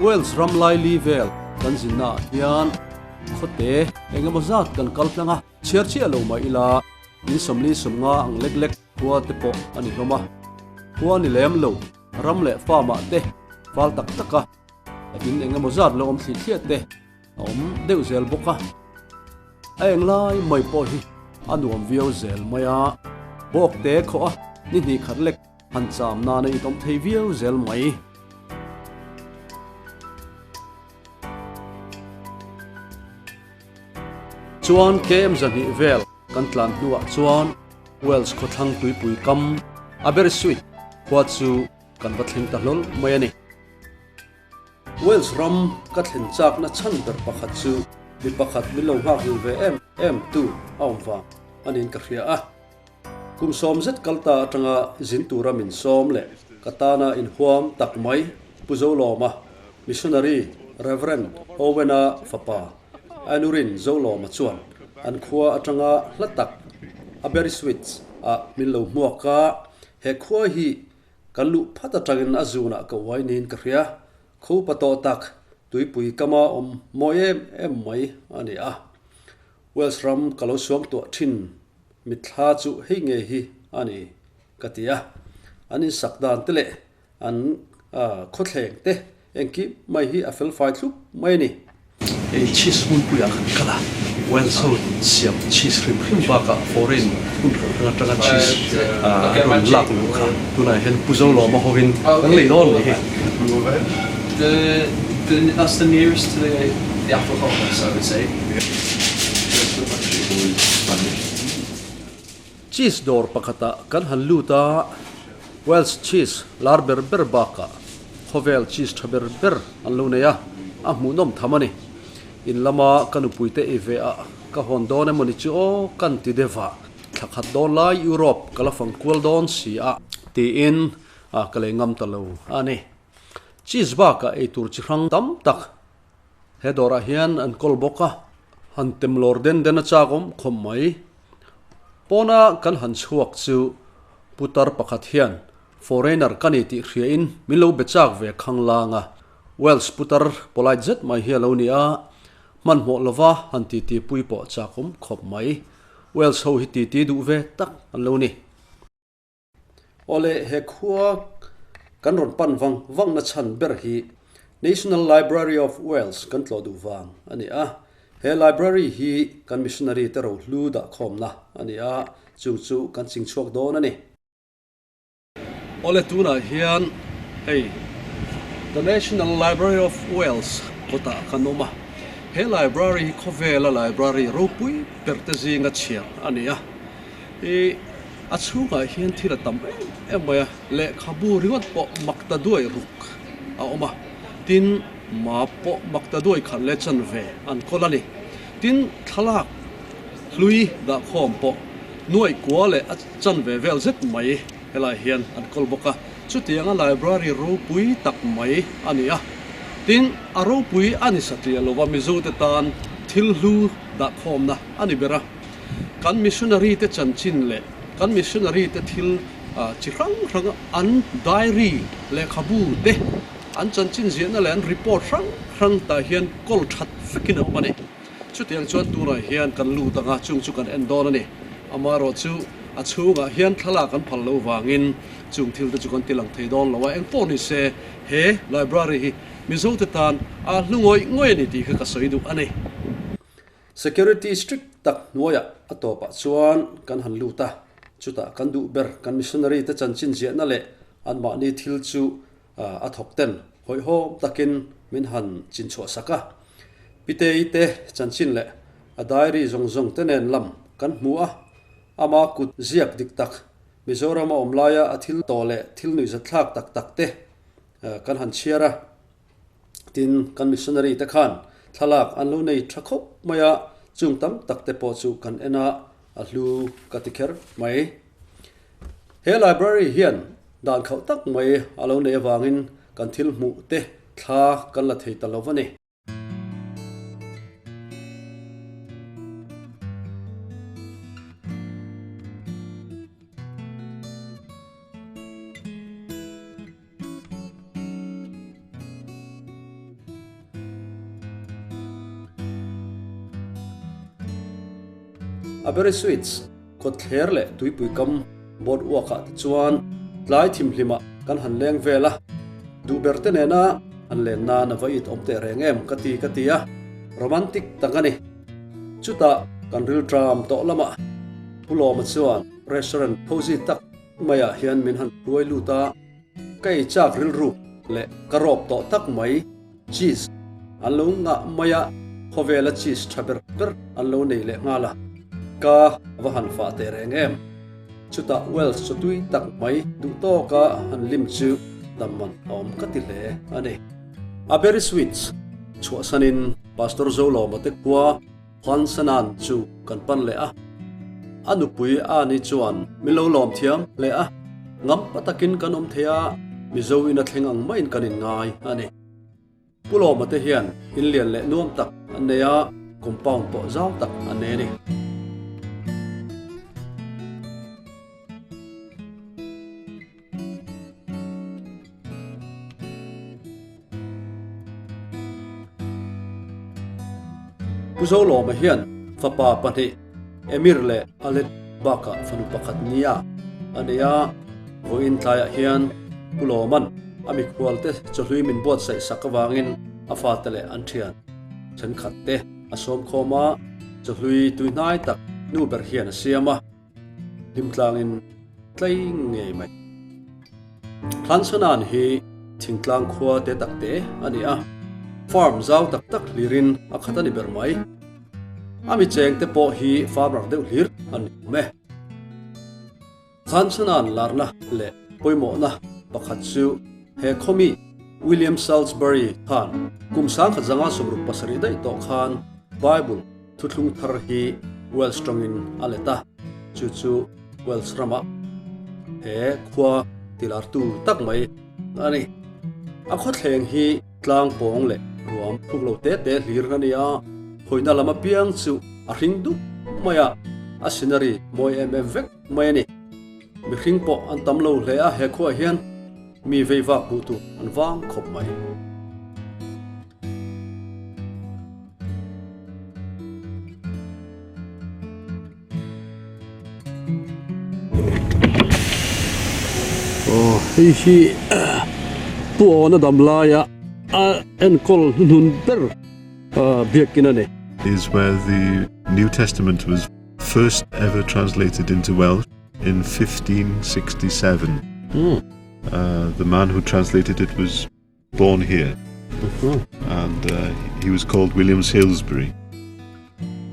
Wales ram laili vel kan zinnaah hian khawte eng emaw zat kan kal tlang a, chhiar chiah lo mah ila in sawmli sawmnga ang lek lek khua te pawh a ni hlawm a, khua ni lem lo ram leh farm ah te fal tak tak a in eng emaw zat lo awm thli thliah te a awm deuh zel bawk a, a eng lai mai pawh hi a nuam viau zel mai a, bawk te khawh a ni hnih khat lek han cham nana i tawm thei viau zel mai. Chuan KM zahnih vel kan tlan hnuah chuan Wales khawthlang tuipui kam Aberystwyth khua chu kan va thleng ta hlawl mai a ni. Wales ram ka thlen chakna chhan ber pakhat chu mi pakhat min lo nghak hil ve em em tu a awm vang a niin ka hria a. Kum sawm zet kal ta atanga zin tura min sawm leh ka tana inhuam tak mai Pu Zolawma, Missionary Rev. Owen-a fapa Anurin Zolawma chuan an khua atanga hla tak Aberystwyth ah min lo hmuak a, he khua hi Kan luh phat atangin a zunah ka uai niin ka hria. Khupa tawh tak, tuipui kama awm mawi em em mai a ni a. Wales ram ka lo suam tuah thin mitthla chu hei nge hi a ni ka ti a. An insak dan te leh an khawthleng te Engkim mai hi a fel fai thlup mai a ni. Hei cheese hmunpuiah kan kal a, Wales ho siam cheese hrim hrim bakah foreign hmun hrang hrang atanga cheese rawn lak luh kha tunah hian Pu Zolawma hovin kan lei dawn ni hi. Cheese dawr pakhatah kan han lut a, Welsh cheese lar ber ber bakah khawvel cheese tha ber ber an lo nei a, a hmuhnawm tham a ni. In lama ka nupuite ei ve ah ka hawn dawn emaw ni chu aw kan ti deuh a, thla khat dawn lai Europe ka la fang kual dawn si a tiin ka lei ngam ta lo a ni. Cheese bakah ei tur chi hrang tam tak He dawrah hian an kawl bawk a, han tem lawr den den a chak awm khawp mai. Pawna kan han chhuak chu putar pakhat hian foreigner ka ni tih hriain min lo be chak ve khang lang a. Welsh putar polite zet mai hi a lo ni a, hmanhmawh lova han titi pui pawh chak awm khawp mai. Welsh ho hi titi duh ve tak an lo ni. Awle, he khua kan rawn pan vang vangna chhan ber hi National Library of Wales kan tlawh duh vang a ni a. He library hi kan missionary te rohlu dahkhawmna a ni a, chung chu kan ching chhuak dawn a ni. Awle, tunah hian hei The National Library of Wales kawtah kan awm a. He library hi khawvela library ropui ber te zinga chhiar a ni a. I a chhungah hian thil a tam em em mai a, lehkhabu ringawt pawh mak ta duai ruk a awm a, tin map pawh mak ta duai khat leh chanve an kawl a ni. Tin thlalak hlui dahkhawm pawh nuaih kua leh a chanve vel zet mai helai hian an kawl bawk a, chutianga library ropui tak mai a ni a, tin a ropui a ni satliah lova Mizote tan thil hlu dahkhawmna a ni ber a. Kan missionary te chanchin leh kan missionary te thil chi hrang hrang an diary lehkhabu te an chanchin ziahna leh an report hrang hrang tah hian kawl that vekin a awm a ni. Chutiang chuan tunah hian kan lut anga chung chu kan en dawn a ni. Amaherawhchu a chhungah hian thlalak an phal loh vangin chung thil te chu kan ti lang thei dawn lo a, engpawh ni se he library hi Mizote tan a hlu ngawih ngawih a ni tih kha ka sawi duh a ni. Security strict tak hnuaiah a tawpah chuan kan han lut a, chutah kan duh ber kan missionary te chanchin ziahna leh anmahni thil chu a thawk ten hawihhawm takin min han chinchhuah sak a. Pitei te chanchin leh a diary zawng zawng te nen lam kan hmu a, ama kut ziak dik tak Mizoram a awm laia a thil tawh leh thil nuihzatthlak tak tak te kan han chhiar a. Tin, kan missionary te khan thlalak an lo nei tha khawp mai a, chung tam tak te pawh chu kan en a, a hlu ka ti kher mai. He library hian dan khauh tak mai a lo nei avangin kan thil hmuh te thla kan la thei ta lo va ni. Aberystwyth kawtthler leh tuipui kam boardwalk ah te chuan tlai thimhlimah kan han leng vel a, duhber te nena han len nan a va it awm teh reng em ka ti ka ti a, romantic tak a ni. Chutah kan rilṭam tawh lamah Pu Lawma chuan restaurant cozy tak maiah hian min han hruai lut a, ka ei chak rilru leh ka rawp tawh tak mai cheese an lo ngah mai a, khawvela cheese tha ber ber an lo nei leh nghal a, ka va han fah teh reng em. Chutah Welsh chu tui tak mai duh tawka han lim chu dam man a awm ka ti hle a ni. Aberystwyth chhuahsanin Pastor Zolawma te khua Huansanan chu kan pan leh a, a nupui Ani chuan min lo lawm thiam hle a, ngam pa takin kan awm thei a, Mizo in a thleng ang maiin kan inngai a ni. Pu Lawma te hian in lian leh nuam tak an nei a, compound pawh zau tak an nei a ni. Pu Zolawma hian fapa pahnih Emir leh Aled bakah fanu pakhat nia a nei a, vawiin tlaiah hian Pu Lawma'n a mikhualte chawhlui min buatsaih sak avangin a fate leh an thian thenkhat te a sawmkhawm a, chawhlui tuihnai tak nu ber hian a siam a. Hlimtlangin tlei ngei mai. Thlansanan hi thingtlang khua te tak te a ni a, farm zau tak tak hlirin a khat a ni ber mai. A mi cheng te pawh hi farmer deuh hlir an ni awm e. Thlansanan larna leh pawimawhna pakhat chu he khawmi William Salisbury khan kum 1967 daih tawh khan Bible Thuthlung thar hi Welsh tawngin a let a, chu chu Welsh ramah he khua tilartu tak mai a ni. A khawthleng hi tlang pawng leh ruam thuk lo te te hlir a ni a, hawina lam apiang chu a hring dup mai a, a scenery mawi em em vek mai a ni. Mihring pawh an tam lo hle a, he khuaah hian mi veivak hmuh tur an vang khawp mai. Aw hei hi Pu Awna dam laia a enkawl hnuhnun ber biakin a ni. Is where the New Testament was first ever translated into Welsh in 1567. Uh, the man who translated it was born here and uh, he was called William Salesbury.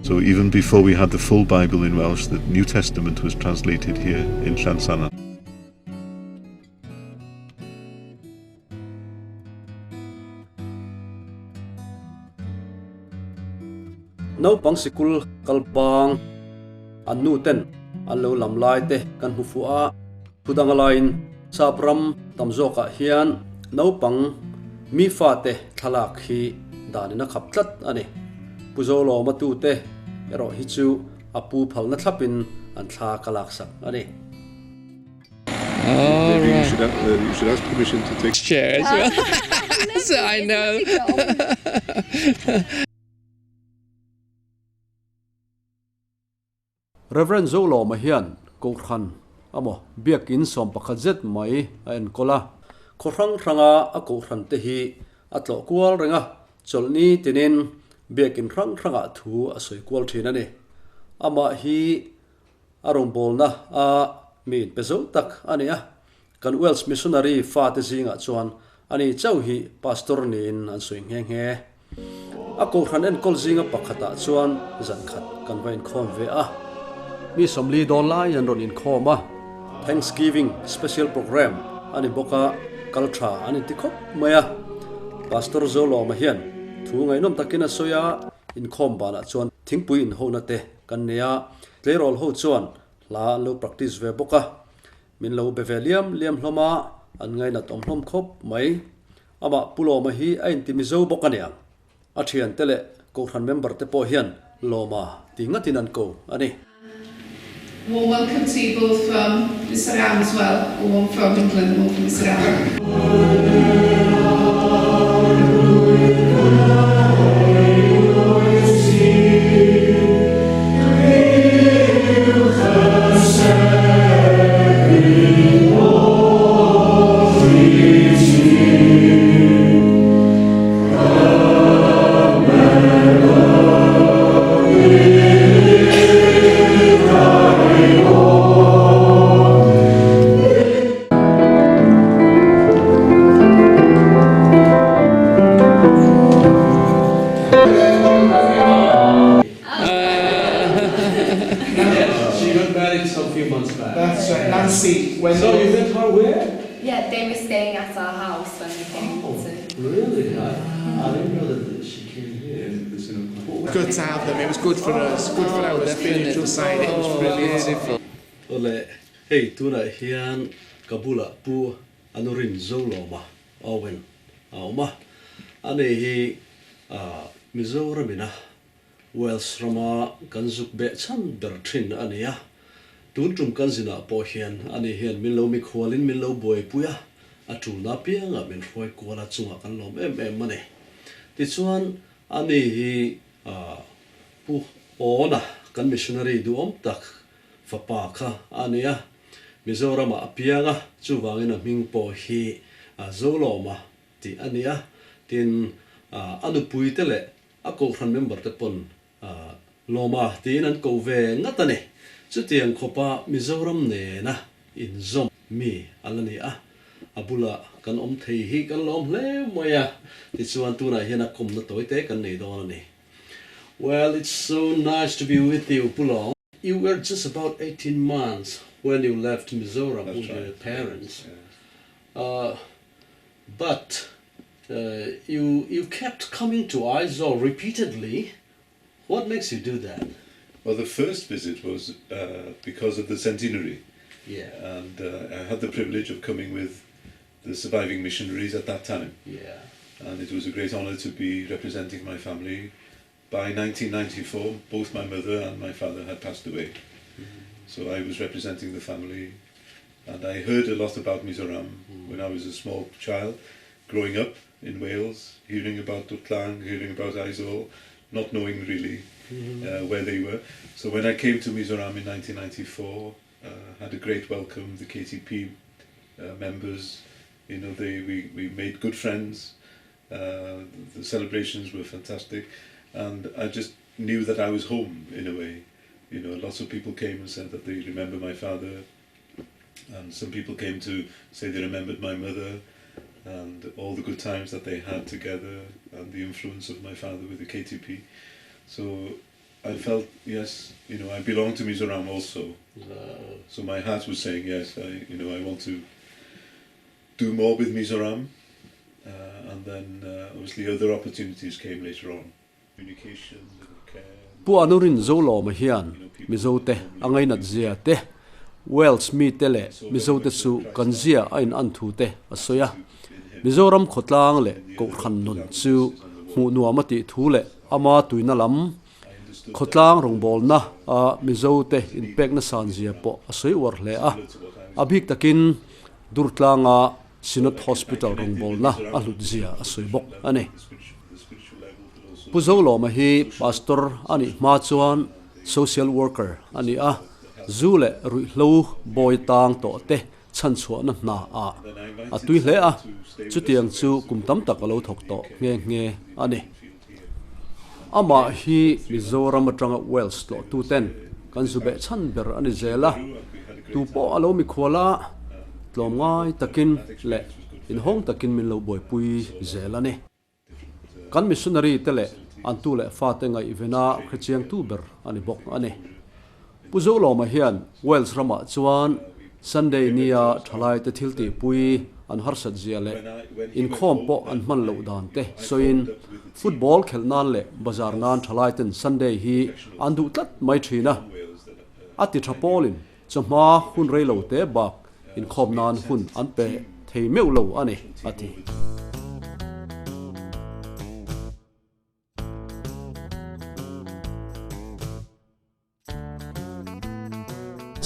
So even before we had the full Bible in Welsh, the New Testament was translated here in Llansannan. Naupang sikul kal bang an nu ten an lo lam lai te kan hmu fuh a, thu dang alaiin sap ram tam zawkah hian naupang mi fate thlalak hi danin a khap tlat a ni. Pu Zolawma tute erawh hi chu a pu phalna thlapin an thla ka laksak a ni. Maybe you should, uh, you should ask permission to take chair as well. so I know. Rev. Zolawma hian Kohhran amaw Biakin 11 zet mai a enkawl a. Khaw hrang hranga a Kohhran te hi a tlawh kual reng a, chawlhni tinin Biakin hrang hrangah thu a sawi kual thin a ni. Amah hi a rawngbawlna a mi inpe zo tak a ni a. Kan Welsh missionary fate zingah chuan ani chauh hi pastor niin an sawi nghe nghe. A kohhran enkawl zinga pakhatah chuan zan khat kan va inkhawm ve a. Mi sawmli dawn lai an rawn inkhawm a, Thanksgiving special program a ni bawk a, kal tha an inti khawp mai a. Pastor Zolawma hian thu ngaihnawm takin a sawi a, inkhawm banah chuan thingpui inhona te kan nei a, tleirawl ho chuan hla an lo practice ve bawk a, min lo be ve liam liam hlawm a, an ngainat awm hlawm khawp mai. Amah Pu Lawma hi a inti Mizo bawk a niang. A thiante leh Kohhran member te pawh hian Lawma ti ngatin an ko a ni. Warm welcome to you both from Mizoram as well, or one from England and one from Mizoram. She got married some few months back. That's right, Nancy. When so you met her where? Yeah, they were staying at our house when we came oh, to. Really? I, I didn't know that she came here. Good to have them. It was good for us, good for our spiritual side. It was brilliant. Beautiful. Awle, hei tunah hian ka bulah Pu Anurin Zolawma Owen a awm a, ani hi Mizoramina Wales rama kan zuk beh chhan ber thin a ni a, tun tum kan zinah pawh hian ani hian min lo mikhualin min lo buaipui a, a tulna apiangah min hruai kual a chungah kan lawm em em a ni. Tichuan, ani hi Pu Awna kan missionary duhawm tak fapa kha a ni a, Mizoramah a piang a, chuvangin a hming pawh hi Zolawma tih a ni a, tin a nupuite leh A kohhran member te pawn Lawma tiin an ko ve ngat a ni. Chutiang khawpa Mizoram nena inzawm mi a la ni a, a bulah kan awm thei hi kan lawm hle mai a, tichuan tunah hian a kawmna tawi te kan nei dawn a ni. Well, it's so nice to be with you, Pu Lawm. You were just about 18 months when you left Mizoram with your parents. But you you kept coming to Aizawl repeatedly. What makes you do that? Well, the first visit was uh, because of the centenary. Yeah. And uh, I had the privilege of coming with the surviving missionaries at that time. Yeah. And it was a great honor to be representing my family. By 1994, both my mother and my father had passed away. Mm-hmm. So I was representing the family. And I heard a lot about Mizoram mm. when I was a small child, growing up in Wales, hearing about Dutlang, hearing about Aizawl, not knowing really mm-hmm. uh, where they were. So when I came to Mizoram in 1994, uh, had a great welcome, the KTP uh, members, you know, they, we, we made good friends. Uh, the celebrations were fantastic. And I just knew that I was home in a way. You know, lots of people came and said that they remember my father. And some people came to say they remembered my mother and all the good times that they had together and the influence of my father with the KTP. So I felt, yes, you know, I belong to Mizoram also. So my heart was saying, yes, I, you know, I want to do more with Mizoram. Uh, and then uh, obviously other opportunities came later on. Communication, care. Pu Anurin Zolawma hian Mizote a ngainat zia te, Wales mite leh Mizote chu kan zia a in an thu te a sawi a. Mizoram khawtlang leh Kohhran nun chu hmuh nuam a tih thu leh ama tuina lam khawtlang rawngbawlna a Mizote inpekna san zia pawh a sawi uar hle a. A bik takin Durtlanga Synod Hospital rawngbawlna a hlut zia a sawi bawk a ni. Pu Zolawma hi Pastor a nih hma chuan Social Worker a ni a, zu leh ruihhlo bawi tang tawh te chhanchhuahna hna ah a tui hle a, chutiang chu kum tam tak a lo thawk tawh nghe nghe a ni. Amah hi Mizoram atanga Wales tlawhtu ten. kan zu beh chhan ber a ni zel a, tu pawh a lo mikhual a, tlawmngai takin leh inhawng takin min lo buaipui zel a ni. Kan missionary te leh an tu leh fate ngaihvena hrechiangtu ber a ni bawk a ni. Pu Zolawma hian Wales ramah chuan Sunday nia thalaite thil tihpui an harsat zia leh inkhawm pawh an hman loh dan te sawiin football khelh nan leh bazar nan thalaiten Sunday hi an duh tlat mai thin a, a ti tha pawlin chawhma hun rei lo te bak inkhawm nan hun an pe thei meuh lo a ni, a ti.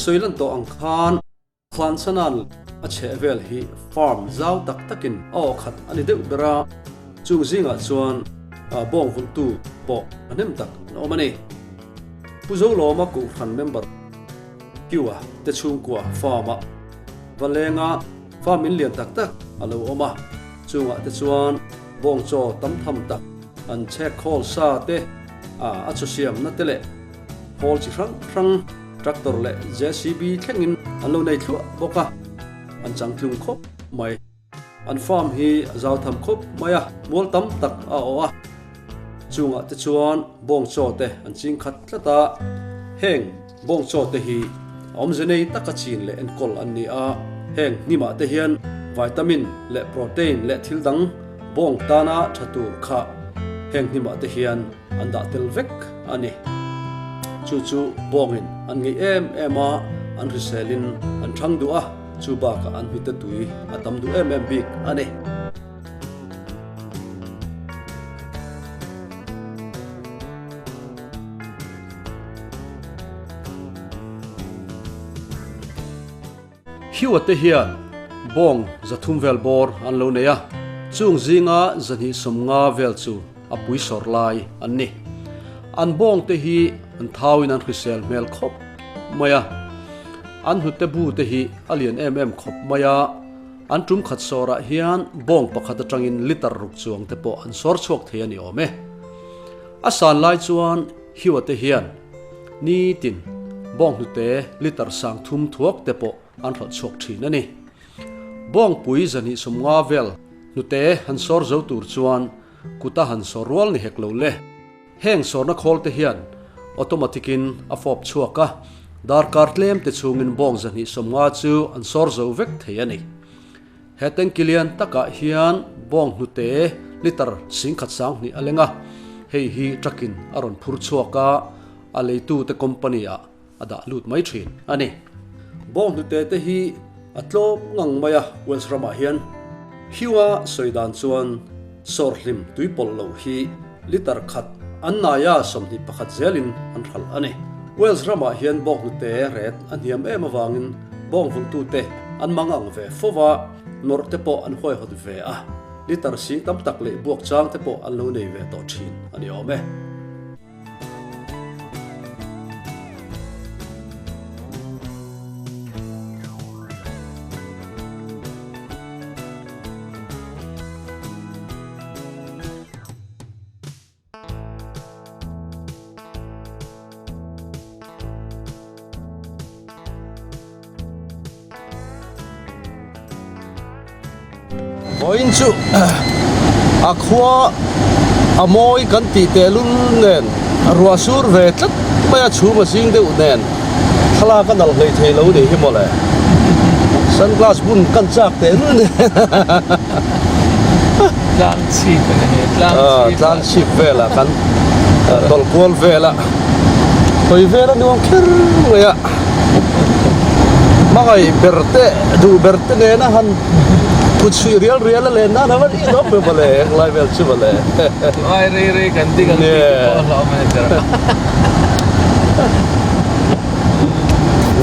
Sawilan tawh ang khan Hlansanan a chheh vel hi farm zau tak takin a aw khat a ni deuh ber a, chung zingah chuan bawng vulhtu pawh a hnem tak an awm a ni. Pu Zolawma Kohhran member Kiua te chhungkua farm-ah va lenga farm in lian tak tak a lo awm a, chungah te chuan bawng chaw tam tham tak an chhek khawl sa te a chawsiamna te leh Khawl chi hrang hrang, tractor leh JCB thlengin an lo nei thluah bawk a, an changtlung khawp mai. An farm hi a zau tham khawp mai a, mual tam tak a awh a, chungah te chuan bawng chaw te an ching khat tlat a, heng bawng chaw te hi a awmze nei taka chin leh enkawl an ni a, heng hnimah te hian vitamin leh protein leh thil dang bawng tana tha tur kha heng hnimah te hian an dah tel vek a ni. Chu chu bawngin an ngeih em em a, an hriselin an thang duh a, chu bakah an hnute tui a tam duh em em bik a ni. Hiwa te hian bawng 300 vel bawr an lo nei a, chung zinga 250 vel chu a pui sawr lai an ni. An bawng te hi an thauin an hrisel hmel khawp mai a, an hnute bu te hi a lian em em khawp mai a, an tum khat sawrah hian bawng pakhat atangin litre ruk chuang te pawh an sawr chhuak thei a ni awm e. A san lai chuan Hiwa te hian Nitin, bawnghnute litre 3000 thuak te pawh an hralh chhuak thin a ni. Bawngpui 250 vel hnute han sawr zo tur chuan kuta han sawr rual ni hek lo le. Heng sawrna khawl te hian automatic in a fawp chhuak a, darkar tlem te chhungin bawng 250 chu an sawr zo vek thei a ni. He tanki lian takah hian bawng hnute litre 1200 a leng a, hei hi truck-in a rawn phur chhuak a, a leitute company-ah a dah lut mai thin a ni. Bawng hnute te hi a tlawm ngang mai a, Wales ramah hian Hugh-a sawi dan chuan sawrhlim tuipawlh loh hi litre khat an naia 21 zelin an hralh a ni. Wales ramah hian bawng hnute ret a hniam em avangin bawng vulhtute an mang ang ve fo va, nawrh te pawh an huaihawt ve a, litre sing tam tak leh buak chang te pawh an lo nei ve tawh thin a ni awm e. Vawiin chu a khua a mawi kan tih tehlul nen ruah sur ve tlat mai a chhum a zing deuh nen thlalak a nalh hlei thei lo nih hi mawle sunglass bun kan chak tehlul nen. Tlang chhip a ni hei, tlang chhip. Tlang chhip velah kan tawlh kual vel a, hawi vel a nuam kher mai a, hmangaih ber te duh ber te nena han kut chhuih rial rial a len nan a va nih hlawm ve mawle englai vel chu mawle. Ai rei rei kan dik ang tih te pawh a hlauhawm a ni ber a.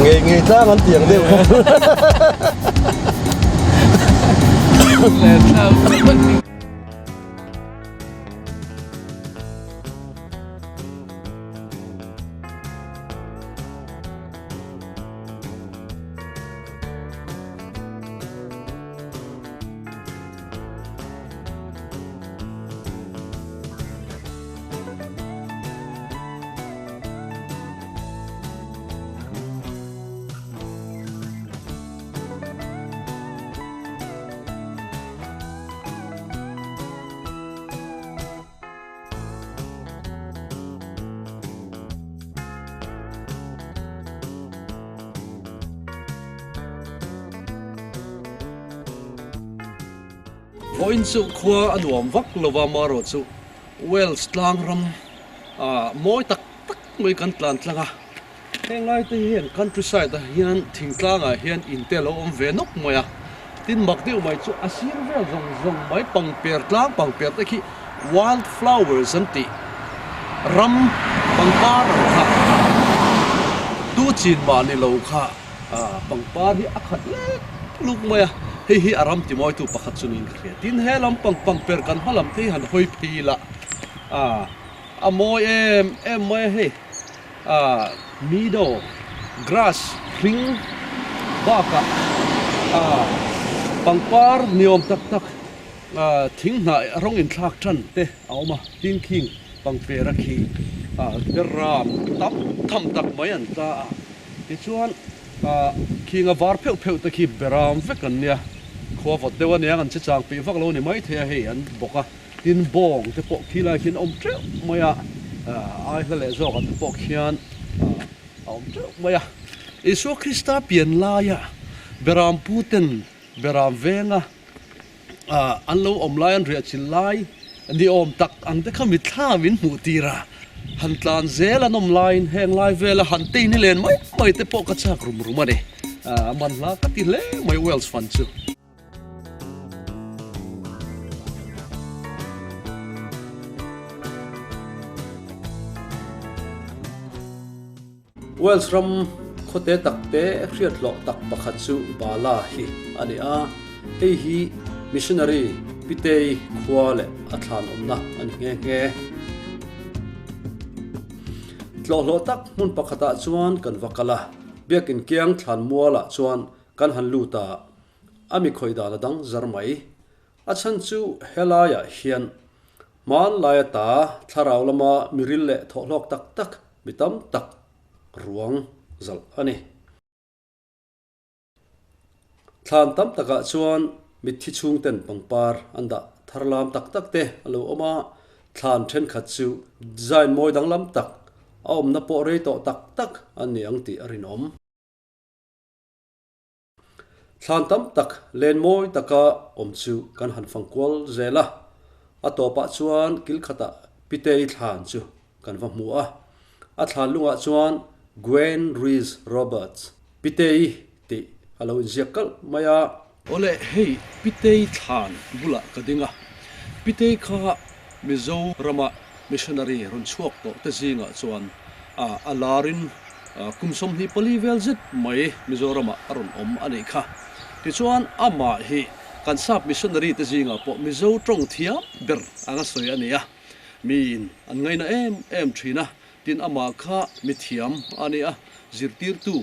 Ngei ngei tlang an tiang deuh kha. Vawiin chu khua a nuam vak lova marawh chu Wales tlang ram mawi tak tak mai kan tlan tlang a. Heng lai te hian countryside ah hian thingtlang ah hian in te alo awm ve nawk mai a, tin mak deuh mai chu a sir vel zawng zawng mai pangper tlang pangper te khi wild flowers an tih ram pangpar ang kha tu chin mah ni lo kha pangpar hi a khat lek luk mai a, hei hi a ram timawitu pakhat chu niin ka hria. Tin he lam pang pangper kan hma lam te hi han hawi phei ila a mawi em em mai a hei. Meadow grass hring bakah pangpar niawm tak tak thing hnah rawng inthlak tan te a awm a, tin khing pangpera khi ram tam tham tak mai an tla a, tichuan khing a var pheuh pheuh te khi beram vek an nia, khua vawt deuh aniang an che chang peih vak lo ni maithei a hei an bawk a. Tin bawng te pawh khi lai khian a awm teuh mai a, ai hla leh zawkah te pawh khian a awm teuh mai a. Isua Krista pian laia Beram pu ten Beram venga an lo awm lai an riah chilh lai ni awm tak ang te kha mitthla min hmuh tir a, han tlan zel an awm laiin heng lai vela han tei ni len mai mai te pawh ka chak rum rum a ni. A manhla ka ti hle mai Wales fan chu. Wales ram khawte takte hriathlawh tak pakhat chu Bala hi a ni a, hei hi missionary Pitei khua leh a thlan awmna a ni nghe nghe. Tlawhhlawh tak hmun pakhatah chuan kan va kal a, biakin kiang thlan mualah chuan kan han lut a, A mi khawih dan a dang zar mai. A chhan chu helaiah hian hmanlai ata thlarau lama miril leh thawhhlawk tak tak mi tam tak ruang zalh a ni. Thlan tam takah chuan mitthi chhungten pangpar an dah thar lam tak tak te a lo awm a, thlan thenkhat chu design mawi danglam tak a awmna pawh rei tawh tak tak an ni ang tih a rinawm. Thlan tam tak len mawi taka awm chu kan han fang kual zel a, a tawpah chuan kil khatah Pitei thlan chu kan va hmu a, a thlan lungah chuan Gwen Rhys Roberts, Pitei tih a lo inziak kalh mai a. Awle, hei Pitei thlan bulah ka ding a, Pitei kha Mizorama missionary rawn chhuak tawh te zingah chuan a larin Kum 24 vel zet mai Mizoramah a rawn awm a nih kha. Tichuan, amah hi kan sap missionary te zingah pawh Mizo tawng thiam ber anga sawi a ni a. Miin an ngaina em em thin a, tin amah kha mi thiam a ni a, zirtirtu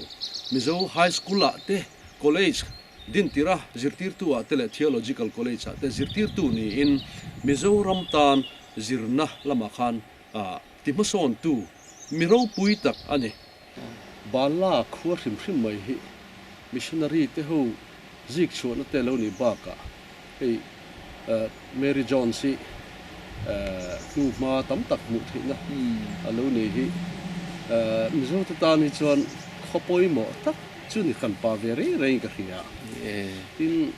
Mizo High School ah te, College dintira zirtirtu ah te leh Theological College ah te zirtirtu niin Mizoram tan zirna lamah khan ti hmasawntu mi ropui tak a ni. Bala khua hrim hrim mai hi missionary te ho zik chhuahna te lo nih bakah hei Mary Jones hi hnu hma tam tak hmuh theihna a lo ni hi Mizo te tan hi chuan khaw pawimawh tak chu ni kan pa ve rei rei in ka hria. Tin,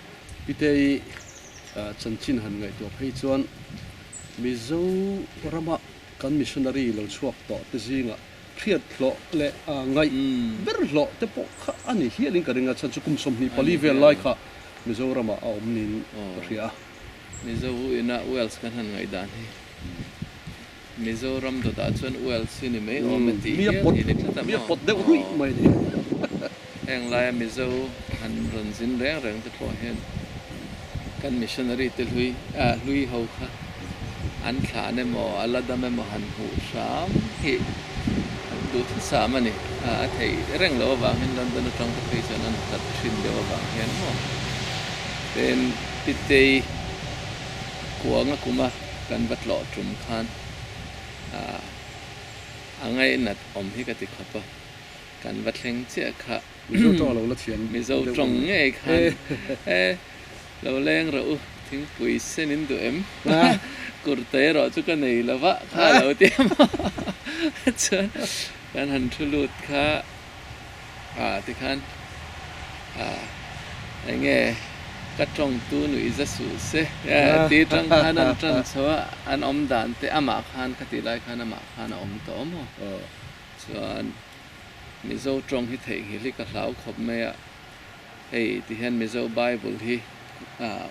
Pitei chanchin han ngaihtuah phei chuan Mizo rama kan missionary lo chhuak tawh te zingah hriat hlawh leh ngaih ber hlawh te pawh kha a ni hialin ka ring a, chhan chu kum 24 vel lai kha Mizoramah a awm niin ka hria a. Mizo ina Wales kan han ngaihdan hi Mizoram dawtah chuan Wales hi ni mai awm e tih hial hi ni tlat a maw? Mi a pawt deuh ruih mai a ni. Heng laia Mizo han rawn zin reng reng te pawh hian kan missionary te hlui hlui ho kha an thlan emaw a la dam emaw han hmuh hram hi an duh thusam a ni. A theih reng loh avangin London atang te phei chuan an hlat thin deuh avang hian maw tin Pitei kuanga kuma kan va tlawh tum khan a ngainat awm hi ka ti khawp a. Kan va thleng chiah kha. Mizo tawng a lo la thiam deuh. Mizo tawng ngei khan e lo leng rawh u, thingpui sen in duh em? Kurta erawh chu ka nei lo va kha a lo ti a maw? Chuan kan han thu lut kha ah tikhan ah eng nge? Ka tawng tu nuih za suh se ti tang khan an tan chho a, an awm dan te amah khan ka tih lai khan amah khan a awm tawh maw? Chuan Mizo tawng hi theihnghilh hi ka hlau khawp mai a, hei ti hian Mizo Bible hi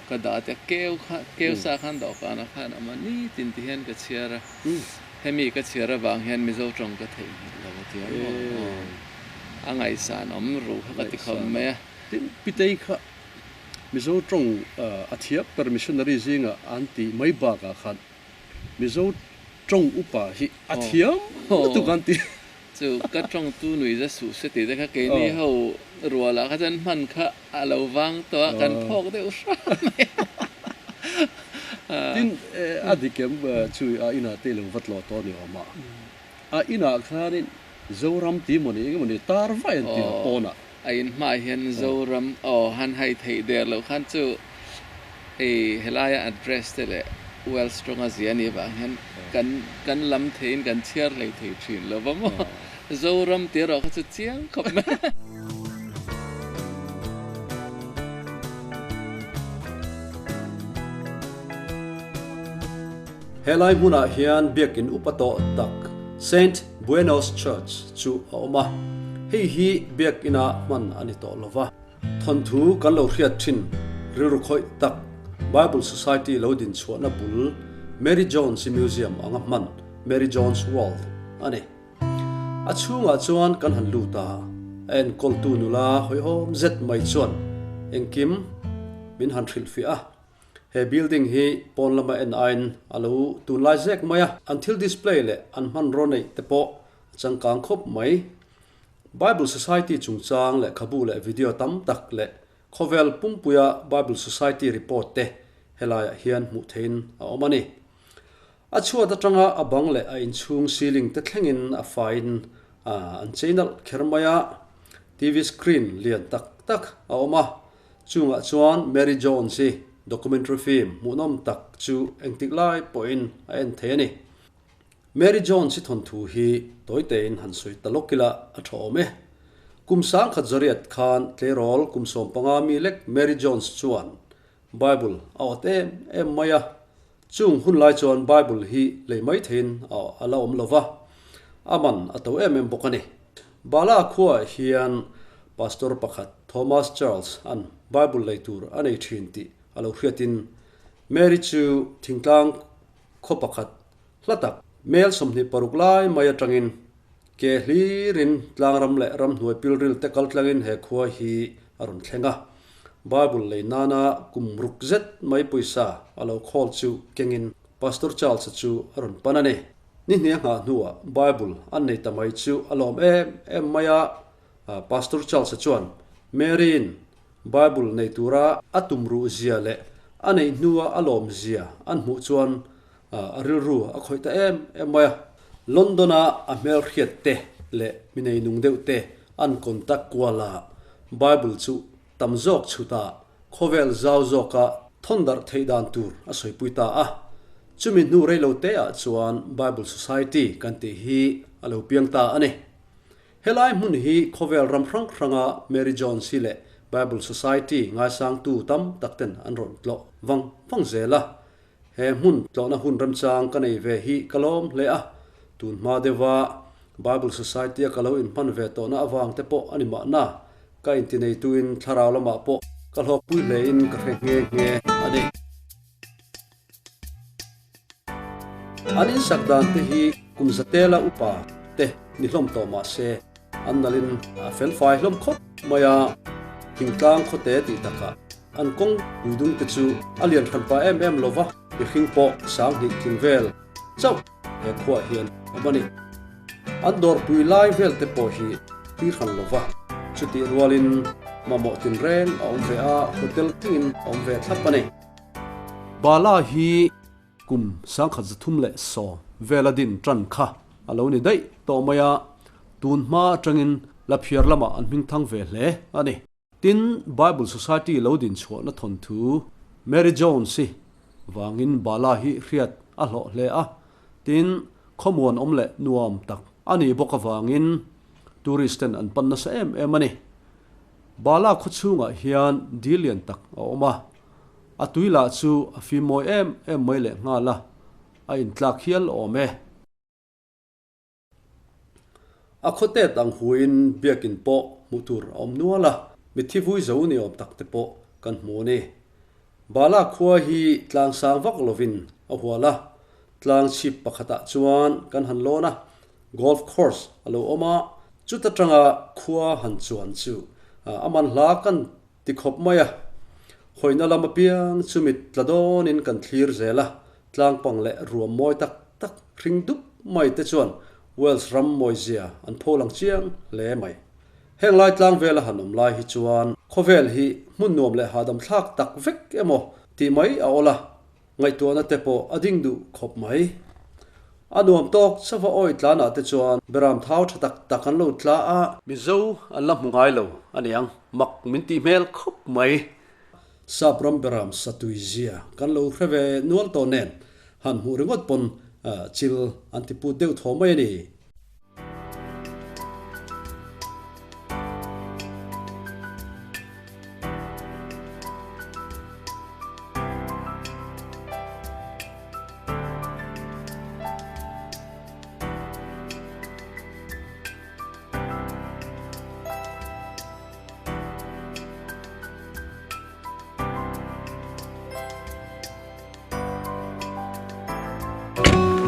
ka dah te keu kha keu sa khan dawhkanah khan a awm a, nitin ti hian ka chhiar a, hemi ka chhiar avang hian Mizo tawng ka theihnghilh lo a ti a maw? A ngaihsan awm ruh kha ka ti khawp mai a. Tin, Pitei kha Mizo tawng a thiam ber missionary zinga an tih mai bakah khan Mizo tawng upa hi a thiam lutuk an ti. Chu ka tawng tu nui za suh se tih te kha keini ho rualah kha chuan hman kha a lo vang tawh a, kan phawk deuh hram mai a. Tin, a dik em chu a inah te i lo va tlawh tawh ni awm a, a inah khanin Zoram tih maw ni eng emaw ni tar vaih an ti a pawnah. A in hmaah hian Zoram aw han hai theih der loh khan chu hei helaia address te leh Welsh tawnga zia anih avang hian kan kan lam theiin kan chhiar hlei thei thin lo va maw. Zoram tih erawh kha chu chiang khawp mai. Helai hmunah hian biakin upa tawh tak Saint Buenos Church chu a awm a, hei hi biakina hman a ni tawh lo va. Thawnthu kan lo hriat thin rilru khawih tak Bible Society lo din chhuahna bul Mary Jones-i Museum anga hman Mary Jones World a ni. A chhungah chuan kan han lut a, a enkawltu nula hawihhawm zet mai chuan engkim min han hrilhfiah a. He building hi pawn lama en aiin a lo tunlai zek mai a, an thil display leh an hmanraw neih te pawh a changkang khawp mai. Bible Society chungchang lehkhabu leh video tam tak leh khawvel pumpuia Bible Society report te helaiah hian hmuh theihin a awm a ni. A chhuat atanga a bang leh a inchhung ceiling te thlengin a faiin an chei nalh kher mai a, TV screen lian tak tak a awm a, Chungah chuan Mary Jones hi documentary film hmuhnawm tak chu engtik lai pawhin a en thei a ni. Mary Jones hi thawnthu hi tawi tein han sawi ta lawk ila a tha awm e. Kum sangkhat zariat khan tleirawl kum 15 mi lek Mary Jones chuan Bible a awt em em mai a. Chung hun lai chuan Bible hi lei mai theiin a la awm lo va, a man a to em em bawk a ni. Bala khuaah hian Pastor pakhat Thomas Charles an Bible lei tur a nei thin tih a lo hriatin Mary chu thingtlang khaw pakhat hla tak mel 26 lai mai atangin ke hlirin tlangram leh ramhnuai pilril te kal tlangin he khua hi a rawn thleng a. Bible lei nana kum ruk zet mai pawisa a lo khawl chu kengin Pastor Charles-a chu a rawn pan a ni. Ni hnih a nghah hnuah Bible an nei ta mai chu a lawm em em mai a, Pastor Charles-a chuan Mary-in Bible nei tura a tumruh zia leh a neih hnua a lawm zia an hmuh chuan a rilru a khawih ta em em mai a. London-a a hmelhriat te leh mi neinung deuh te an contact kual a, Bible chu tam zawk chhuta khawvel zau zawka thawn darh theih dan tur a sawipui ta a. Chumi hnu reilo te ah chuan Bible Society kan tih hi a lo piang ta a ni. Helai hmun hi khawvel ram hrang hranga Mary Jones hi leh Bible Society ngaisangtu tam tak ten an rawn tlawh vang vang zel a. He hmun tlawhna hun remchang ka nei ve hi ka lawm hle a, tun hma deuha Bible Society a ka lo inhman ve tawhna avang te pawh a ni mahna, ka intineituin thlarau lamah pawh ka hlawkpui hlein ka hre nghe nghe a ni. An insak dan te hi kum zatela upa te ni hlawm tawh mah se an nalhin a felfai hlawm khawp mai a, thingtlang khawte tih takah an kawng puidung te chu a lian hran pah em em lova, mihring pawh sanghnih tling vel chauh he khuaah hian awm a ni. An dawrpui lai vel te pawh hi tui hran lova, chutih rualin mamawh tinreng a awm ve a, hotel thlengin a awm ve thlap a ni. Bala hi kum 1310 vela din tan kha a lo ni daih tawh mai a, tun hma atangin Laphiar lamah an hming thang ve hle a ni. Tin, Bible Society lo din chhuahna thawnthu Mary Jones hi vangin Bala hi hriat a hlawh hle a, tin, khawmuan awm leh nuam tak a nih bawk avangin tourist ten an pan nasa em em a ni. Bala khaw chhungah hian dil lian tak a awm a. A tui lah chu a fim mawi em em mai leh nghal a, a intlak hial awm e. A khawtet ang huin biakin pawh hmuh tur a awm nual a, mitthi vui zo ni awm tak te pawh kan hmu a ni. Bala khua hi tlang sang vak lovin a hual a, tlang chhip pakhatah chuan kan han lawn a, golf course a lo awm a, chuta tanga khua han chuan chu a manhla kan ti khawp mai a. Hawina lam apiang chu mit tla dawnin kan thlir zel a, tlangpang leh ruam mawi tak tak hring dup mai te chuan Wales ram mawizia an pho lang chiang hle mai. Heng lai tlang vela han awm lai hi chuan khawvel hi hmun nuam leh hahdam thlak tak vek emaw tih mai a awl a, Ngaihtuahna te pawh a ding duh khawp mai. A nuam tawk chauha awi tlanah te chuan beram thau tha tak tak an lo tla a. Mizo an la hmu ngai lo a niang, mak min tih hmel khawp mai. Sap ram beram satui zia kan lo hre ve nual tawh nen han hmuh ringawt pawn chil an ti put deuh thaw mai a ni.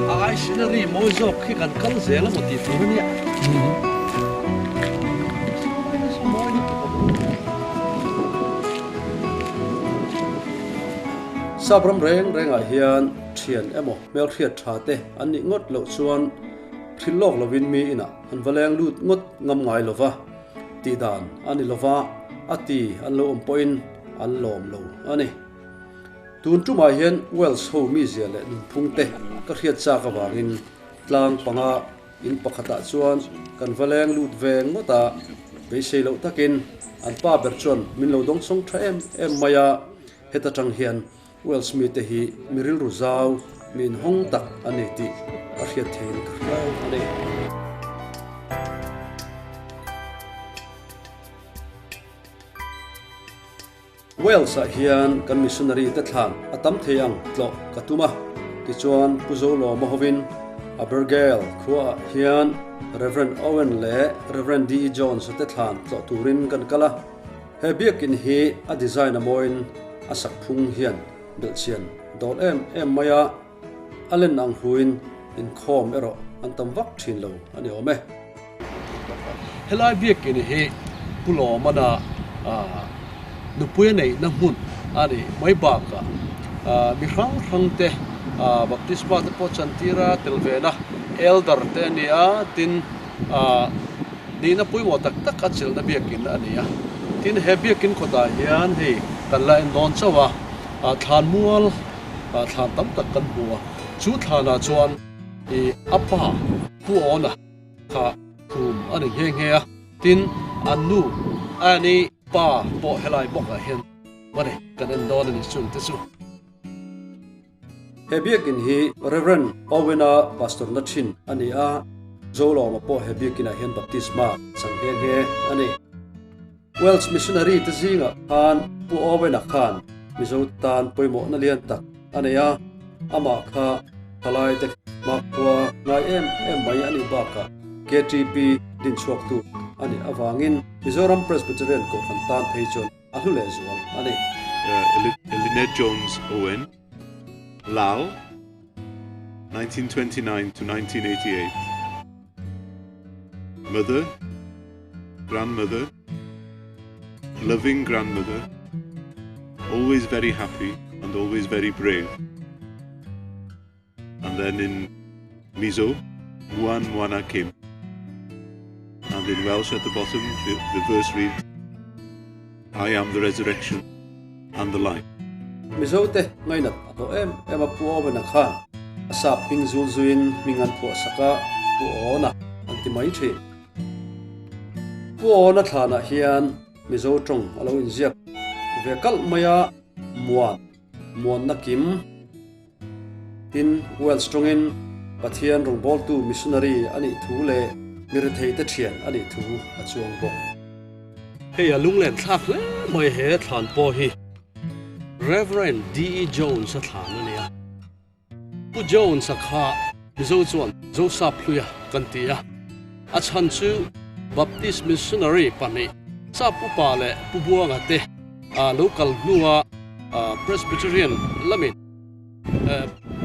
A ai scenery mawi zawk khi kan kal zel a maw tih tur a nia. Sap ram reng rengah hian thian emaw hmelhriat tha te an nih ngawt loh chuan thil lawk lovin mi inah an va leng lut ngawt ngam ngai lova tih dan a ni lova a ti an lo awm pawhin an lawm lo a ni. Tun tumah hian Wales ho mizia leh nunphung te ka hriat chak avangin tlang panga in pakhatah chuan kan va leng lut ve ngawt a, beisei loh takin an pa ber chuan min lo dawngsawng tha em em mai a, heta tang hian Wales mite hi mi rilru zau, mi inhawng tak a ni tih a hriat theiin ka hria a ni. Wales ah hian kan missionary te thlan a tam thei ang tlawh ka tum a, tichuan Pu Zolawma hovin Abergele khua ah hian Rev. Owen leh Rev. DE Jones te thlan tlawh turin kan kal a. He biakin hi a design a mawiin a sak phung hian belhchian dawl em em mai a, a len ang huin inkhawm erawh an tam vak thin lo a ni awm e. Helai biakin hi Pu Lawmana nupui a neihna hmun a nih mai bakah mi hrang hrang te baptisma te pawh chantir a tel ve na elder te a ni a, tin nihna pawimawh tak tak a chelhna biakin a ni a. Tin he biakin kawtah hian hei kan la en dawn chauh a, thlan mual thlan tam tak kan hmu a, chu thlanah chuan ih a pa Pu Awna kha khum a ni nghe nghe a, tin an nu Annie pa pawh helai bawkah hian a ni, kan en dawn a ni chung te chu. He biakin hi Rev. Owen-a pastor na thin a ni a, Zolawma pawh he biakinah hian baptisma chang nghe nghe a ni. Welsh missionary te zingah khan Pu Owen-a khan Mizo tan pawimawhna lian tak a nei a, amah kha thalai te hmakhua ngai em em mai a nih bakah KTP dinchhuaktu a nih avangin Mizoram Presbyterian Kohhran tan phei chuan a hlu lehzual a ni. Eluned Jones Owen, Lal, 1929 to 1988. Mother, grandmother, loving grandmother, always very happy and always very brave. And then in Mizo, Muan Muana Kim. And in Welsh at the bottom, the, the verse reads, I am the resurrection and the life. Mizo te ngainat a hlawh em em a Pu Owen-a khan a sap hming zul zuiin hming an phuah sak a, Pu Awn-a an ti mai thin. Pu Awn-a thlanah hian Mizo tawng a lo inziak ve kalh mai a, Muan, Muanna Kim, tin Welsh tawngin Pathian rawngbawltu missionary a nih thu leh mi retheite thian a nih thu a chuang bawk. Hei a lunglen thlak hle mai he thlan pawh hi. Rev. DE Jones-a thlan a ni a. Pu Jones-a kha Mizo chuan Zosap Hluia kan ti a, a chhan chu Baptist Missionary pahnih Sap Upa leh Pu Buanga te lo kal hnua Presbyterian lamin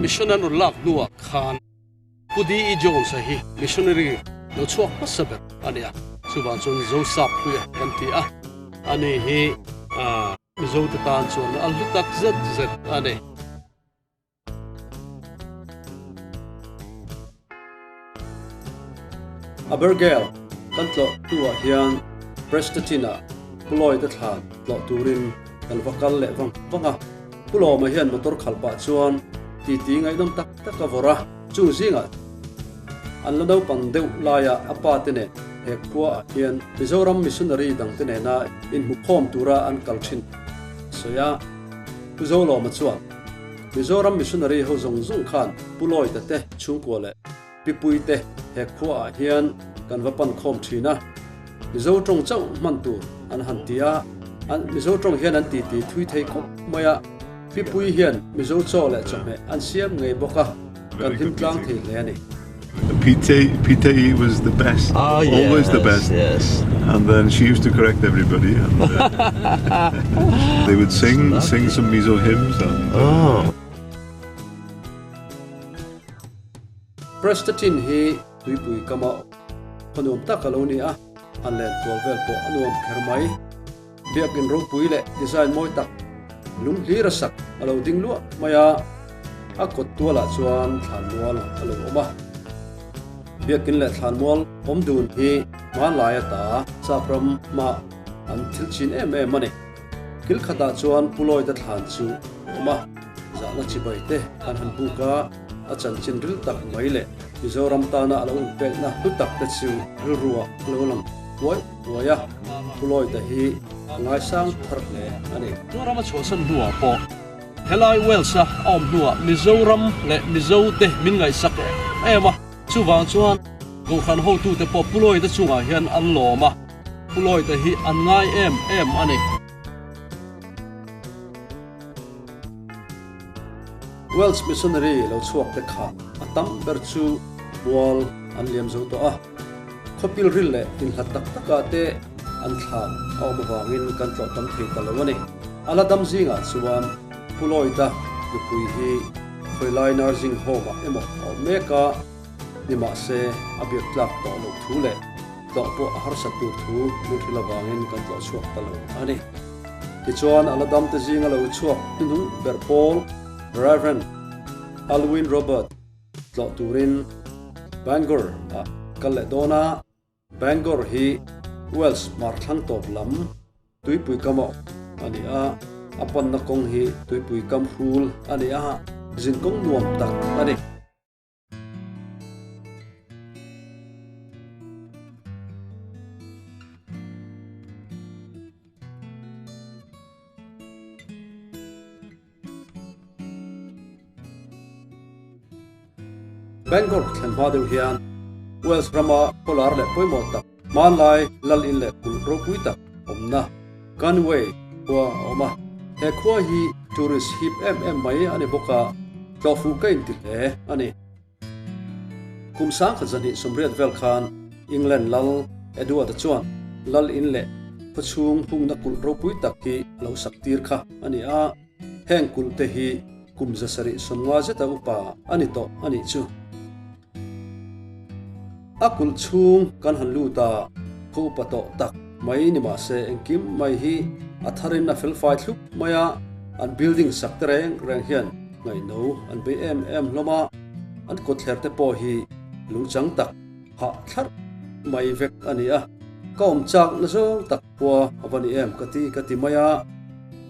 mission an rawn lak hnuah khan Pu DE Jones-a hi missionary lo chhuak hmasa ber a ni a, chuvang chuan Zosap Hluia kan ti a, ani hi Mizote tan chuan a hlu tak zet zet a ni. Abergel kan tlawh hnuah hian Prestatyn-ah Pu Lloyd-a thlan tlawh turin kan va kal leh vang vang a. Pu Lawma hian motor khalh pah chuan titi ngaihnawm tak tak a vawrh a, chung zingah an la naupang deuh laia a pa te nen he khuaah hian Mizoram missionary dangte nena inhmukhawm tura an kal thin a sawi a. Pu Zolawma chuan Mizoram missionary ho zawng zawng khan Pu Lloyd-a te chhungkua leh Pi Pui te he khuaah hian kan va pan khawm thin a, Mizo tawng chauh hman tur an han ti a, an Mizo tawng hian an titi thui thei khawp mai a, Pi Pui hian Mizo chaw leh chawhmeh an siam ngei bawk a, kan hlim tlang thei hle a ni. Pite Pite was the best, always the best. And then she used to correct everybody and they would sing sing some Mizo hymns and oh. Prestatyn hi tuipui kama khaw nuam tak a lo ni a, han len kual vel pawh a nuam kher mai. Biakin ropui leh design mawi tak lung hlir a sak a lo ding luah mai a, a kawt tualah chuan thlanmual a lo awm a. Biakin leh thlanmual awm dun hi hmanlai ata chak ram hmah an thil chin em em a ni. Kil khatah chuan Pu Lloyd-a thlan chu a awm a, zahna chibai te an han buk a, a chanchin ril tak mai leh Mizoram tana a lo inpekna hlu tak te chu rilruah a lo lang uai uai a, Pu Lloyd-a hi a ngaisang thar hle a ni. Mizoram a chhuahsan hnuah pawh helai Wales-a a awm hnuah Mizoram leh Mizote min ngaihsak em em a, chuvang chuan Kohhran hotute pawh Pu Lloyd-a chungah hian an lawm a, Pu Lloyd-a hi an ngai em em a ni. Welsh missionary lo chhuak te kha a tam ber chu mual an liam zo tawh a, khawpil ril leh inhlat tak takah te an thlan a awm avangin kan tlawh tam thei ta lo a ni. A la dam zingah chuan Pu Lloyd-a nupui hi khawilai nursing home-ah emaw a awm mek a, nimahse a biak tlak tawh loh thu leh tlawh pawh a harsat tur thu min hrilh avangin kan tlawh chhuak ta lo a ni. Tichuan a la damte zinga lo chhuak hnuhnung ber pawl Rev. Alwyn Robert tlawh turin Bangor ah kal leh dawn a, Bangor hi Wales hmar thlang tawp lam tuipui kam a a ni a, a panna kawng hi tuipui kam hrul a ni a, zinkawng nuam tak a ni. Bangor thlen hma deuh hian Wales rama khawlar leh pawimawh tak hmanlai lal in leh kulh ropui tak awmna Conway khua a awm a. He khua hi tourist hip em em mai a ni bawk a, tlawhfuh ka inti hle a ni. Kum sangkhat zahnih sawmriat vel khan England lal Edward-a chuan lal in leh khawchhung hungna kulh ropui tak hi a lo sak tir kha a ni a, heng kulh te hi kum zasarih sawmnga zeta upa a ni tawh a nih chu. A kulh chhung kan han lut a, khaw upa tawh tak mai ni mah se engkim mai hi a tharin a felfai thlup mai a, an building sak te reng reng hian ngaihno an bei em em hlawm a, an kawtthler te pawh hi lungchang tak hah thlarh mai vek a ni a, ka awm chak na zawng tak khua a va ni em ka ti ka ti mai a,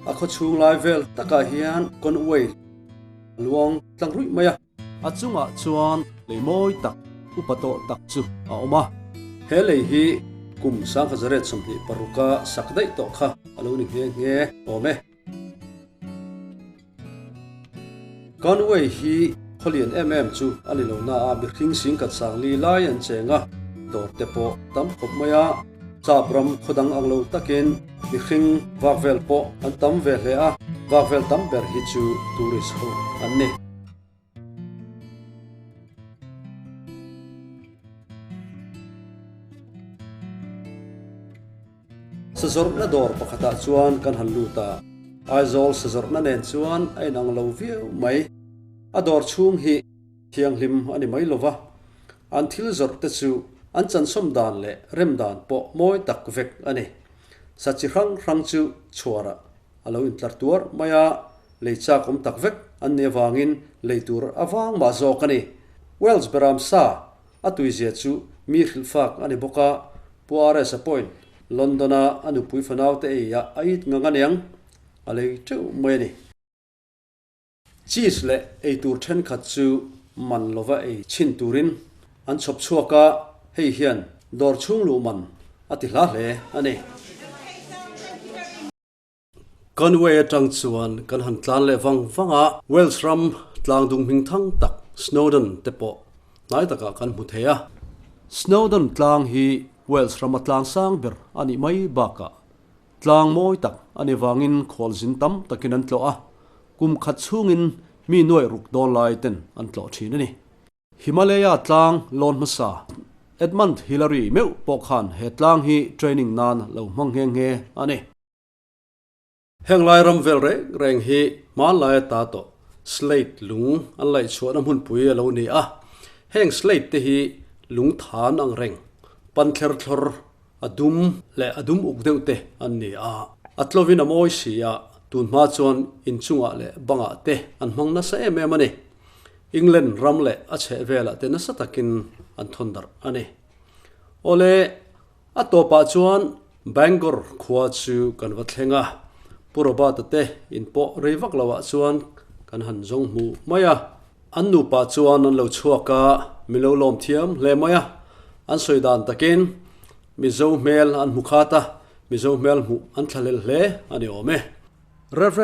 a khaw chhung lai vel takah hian Conway luang tlang ruih mai a. A chungah chuan lei mawi tak upa tawh tak chu a awm a. He lei hi kum 1926-a sak daih tawh kha a lo ni nghe nghe awm e. Conway hi khawlian em em chu a ni lo na a, mihring singkhat sangli lai an cheng a, dawr te pawh tam khawp mai a, chap ram khaw dang ang lo takin mihring vak vel pawh an tam ve hle a. Vak vel tam ber hi chu tourist ho an ni. Sazawrhna dawr pakhatah chuan kan han lut a, Aizawl sazawrhna nen chuan a inang lo viau mai. A dawr chhung hi thianghlim a ni mai lova, an thil zawrh te chu an chansawm dan leh rem dan pawh mawi tak vek a ni. Sa chi hrang hrang chu chhuarah a lo intlar tuar mai a, lei chak awm tak vek an nih avangin lei tur a vang mah zawk a ni. Wales beram sa a tuizia chu mi hrilhfak a ni bawk a, Pu RS a pawhin London-a a nupui fanaute ei ah a it ngang aniang a lei teuh mai a ni. Cheese leh eitur thenkhat chu man lova ei chhin turin an chhawp chhuak a, hei hian dawr chhung luh man a ti hla hle a ni. Conway atang chuan kan han tlan leh vang vang a, Wales ram tlang dung hming thang tak Snowdon te pawh hnai takah kan hmu thei a. Snowdon tlang hi Wales rama tlang sang ber a nih mai bakah Tlang mawi tak a ni vangin khualzin tam takin an tlawh a, kum khat chhungin mi nuaih ruk dawn lai ten an tlawh thin a ni. Himalaya tlang lawn hmasa Edmund Hillary meuh pawh khan he tlang hi training nan lo hmang nghe nghe a ni. Heng lai ram vel reng reng hi hmanlai ata tawh slate lung an laih chhuahna hmunpui a lo ni a, heng slate te hi lung than ang reng, panthler thlawr A dum leh a dum uk deuh te an ni a. A tlovin a mawi si a, tun hma chuan inchungah leh bangah te an hmang nasa em em a ni. England ram leh a chheh velah te nasa takin an thawn darh a ni. Awle, a tawpah chuan Bangor khua chu kan va thleng a, Pu Robert-a te in pawh rei vak loah chuan kan han zawng hmu mai a. An nupa chuan an lo chhuak a, min lo lawm thiam hle mai a. An sawi dan takin Mizo hmel an hmu khat a, Mizo hmel hmuh an thlahlel hle a ni awm e. Rev.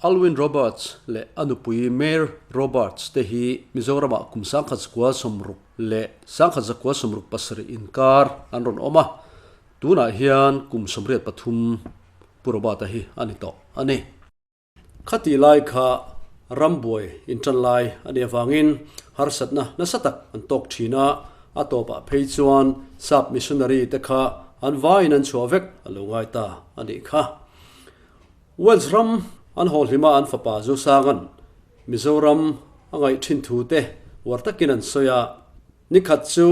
Alwyn Roberts leh a nupui Mair Roberts te hi Mizoramah kum 1960 leh 1967 inkar an rawn awm a, tunah hian kum 83 Pu Robert-a hi a ni tawh a ni. Khati lai kha rambuai intan lai a nih avangin harsatna nasa tak an tawk thin a, a tawpah phei chuan sap missionary te kha an vaiin an chhuah vek a lo ngai ta a nih kha. Wales ram an haw hlima an fapa Zosanga'n Mizoram a ngaih thin thu te uar takin an sawi a, nikhat chu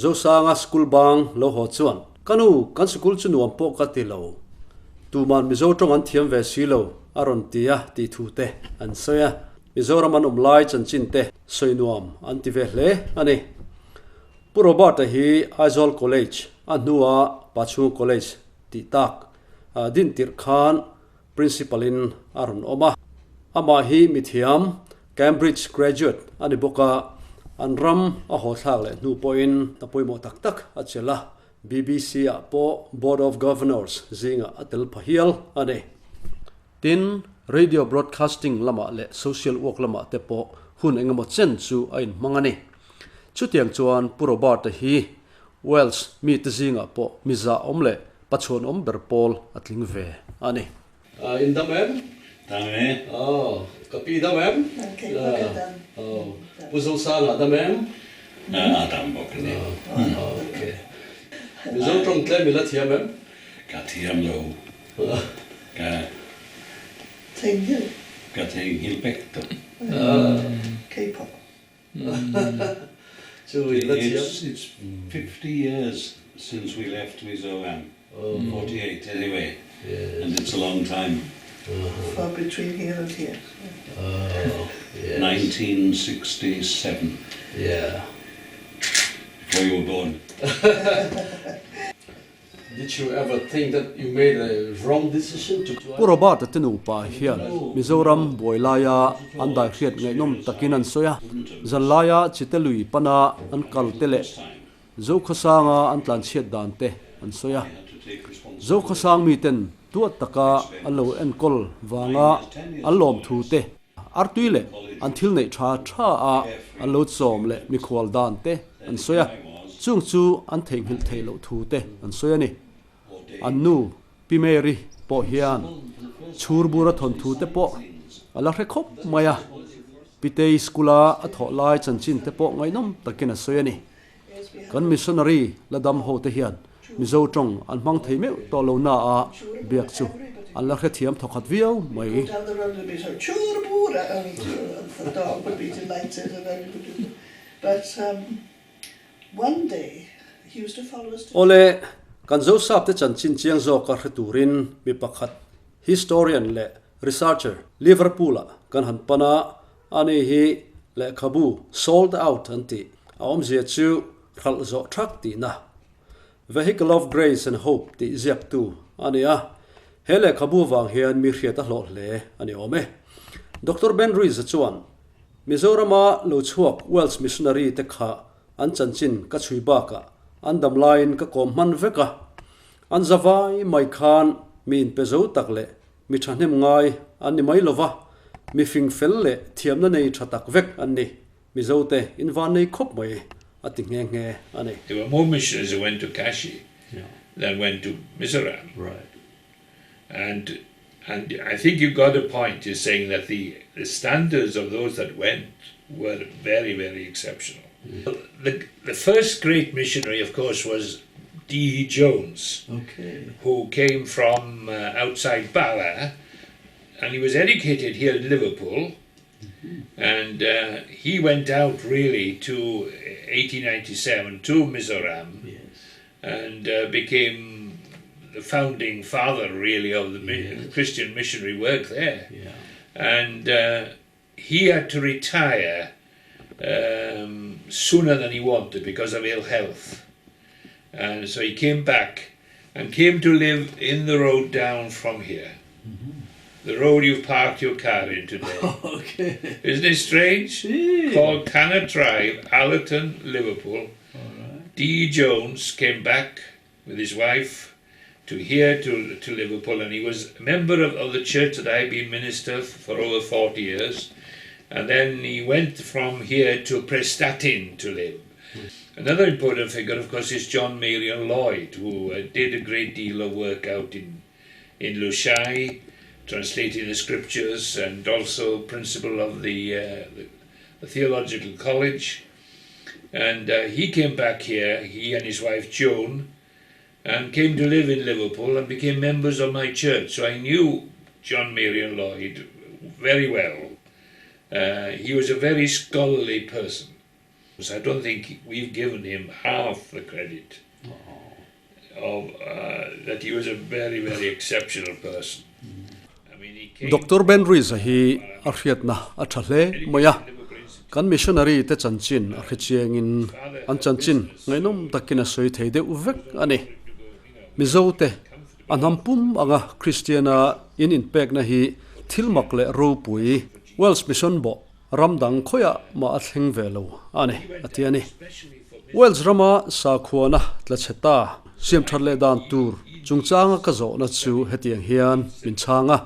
Zosanga school bang lo haw chuan, Ka nu, kan sikul chu nuam pawh ka ti lo. Tuman Mizo tawng an thiam ve si lo, a rawn ti a tih thu te an sawi a. Mizoram an awm lai chanchin te sawi nuam an ti ve hle a ni. Pu Robert-a hi Aizawl College a hnua Pachhung College tih tak din tirh khan Principal in a rawn awm a. Amah hi mithiam, Cambridge graduate a ni bawk a, an ram a haw thlak leh hnu pawhin a pawimawh tak tak a chelh a, BBC ah pawh Board of Governors zingah a tel pha hial a ni. Tin, radio broadcasting lamah leh social work lamah te pawh hun engemaw chen chu a inhmang a ni. Chutiang chuan Pu Robert-a hi Wales mite zingah pawh mi zahawm leh pachhuanawm ber pawl a tling ve a ni. In dam em? Dam e. Aw, ka pi dam em? Kei pawh ka dam. Aw, Pu Zosanga dam em? A dam bawk a ni. Ok. Mizo tawng tlem i la thiam em? Ka thiam lo. Ka. Theihnghilh. Ka theihnghilh vek tawh. Kei pawh. It's 50 years since we left Mizoram, 48 anyway, and it's a long time. For between here and here. 1967. Yeah. Before you were born. Did you ever think that you made a wrong decision to Pu Robert-a te nupa hian Mizoram buai laia an dai hriat ngaihnawm takin an sawi a, zan laia Chite lui pana an kal te leh Zokhawsanga an tlanchhiat dan te an sawi a. Zokhawsang miten tuat taka an lo enkawl vanga an lawmthu te, artui leh an thil neih tha tha a an lo chawm leh mikhual dan te an sawi a, chung chu an theihnghilh theih loh thu te an sawi a ni. An nu Pi Mary pawh hian Chhurbura thawnthu te pawh a la hre khawp mai a, Pitei school-a a thawh lai chanchin te pawh ngaihnawm takin a sawi a ni. Kan missionary la dam ho te hian Mizo tawng an hmang thei meuh tawh lo na a biak chu an la hrethiam thawkhat viau mai. Awle, kan Zosap te chanchin chiang zawka hre turin mi pakhat historian leh researcher Liverpool-ah kan han pan a, ani hi lehkhabu sold out an tih a awmzia chu hralh zawh thak tihna Vehicle of Grace and Hope tih ziaktu a ni a, he lehkhabu vang hian mi hriat a hlawh hle a ni awm e. Doctor Ben Rees-a chuan Mizorama lo chhuak Welsh missionary te kha an chanchin ka chhui bakah an dam laiin ka kawm hman vek a. An zavai mai khan mi inpe zo tak leh mi thahnem ngai an ni mai lova, mi fing fel leh thiamna nei tha tak vek an ni. Mizo te invan nei khawp mai a ti nghe nghe a ni. There were more missionaries who went to Kashi than went to Mizoram. Right. And and I think you got a point in saying that the the standards of those that went were very very exceptional. The the first great missionary of course was D. Jones, okay. who came from uh, outside Bala, and he was educated here in Liverpool. And uh, he went out really to 1897 to Mizoram yes. and uh, became the founding father really of the yes. Christian missionary work there. Yeah. And uh, he had to retire um, sooner than he wanted because of ill health. And so he came back and came to live in the road down from here. Mm-hmm. The road you've parked your car in today. okay. Isn't it strange? Yeah. Called Tanner Drive, Allerton, Liverpool. All right. D. Jones came back with his wife to here to, to Liverpool and he was a member of, of the church that I've been minister for over 40 years. And then he went from here to Prestatyn to live. Another important figure, of course, is John Marion Lloyd, who uh, did a great deal of work out in, in Lushai, translating the scriptures, and also principal of the, uh, the, the Theological College. And uh, he came back here, he and his wife Joan, and came to live in Liverpool and became members of my church. So I knew John Marion Lloyd very well. Uh, he was a very scholarly person. So I don't think we've given him half the credit of uh, that he was a very, very exceptional person. I mean, he came Doctor Ben Rees-a hi a hriatna a tha hle mai a, kan missionary te chanchin a hrechiangin an chanchin ngaihnawm takin a sawi thei deuh vek a ni. Mizo te a hnam pum anga Kristiana in inpekna hi thil mak leh ropui Welsh Mission bawh Ram dang khawiah mah a thleng ve lo a ni, a ti a ni. Wales rama sakhuana tla chhe ta siam that leh dan tur chungchanga ka zawhna chu hetiang hian min chhang a,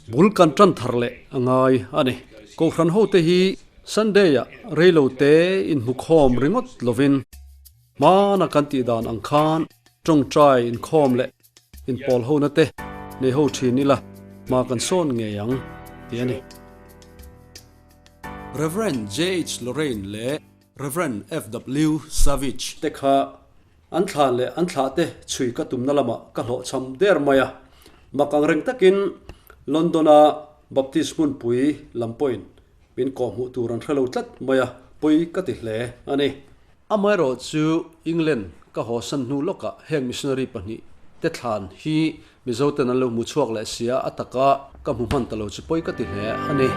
Bul kan tan thar leh a ngai a ni. Kohhran hote hi Sunday-ah reilo te inhmukhawm ringawt lovin hmana kan tih dan ang khan tawngtai inkhawm leh Inpawl hona te nei ho thin ila hma kan sawn ngei ang tih a ni. Rev. JH Lorraine leh Rev. FW Savage te kha an thlan leh an thlah te chhui ka tumna lamah ka hlawhchham der mai a. Mak ang reng takin London-a Baptist hmunpui lam pawhin min kawhhmuh tur an hre lo tlat mai a, pawi ka ti hle a ni. Amaherawh chu England ka hawsan hnu lawkah heng missionary pahnih te thlan hi Mizo ten an lo hmu chhuak leh sia a taka ka hmu hman ta lo chu pawi ka ti hle a ni.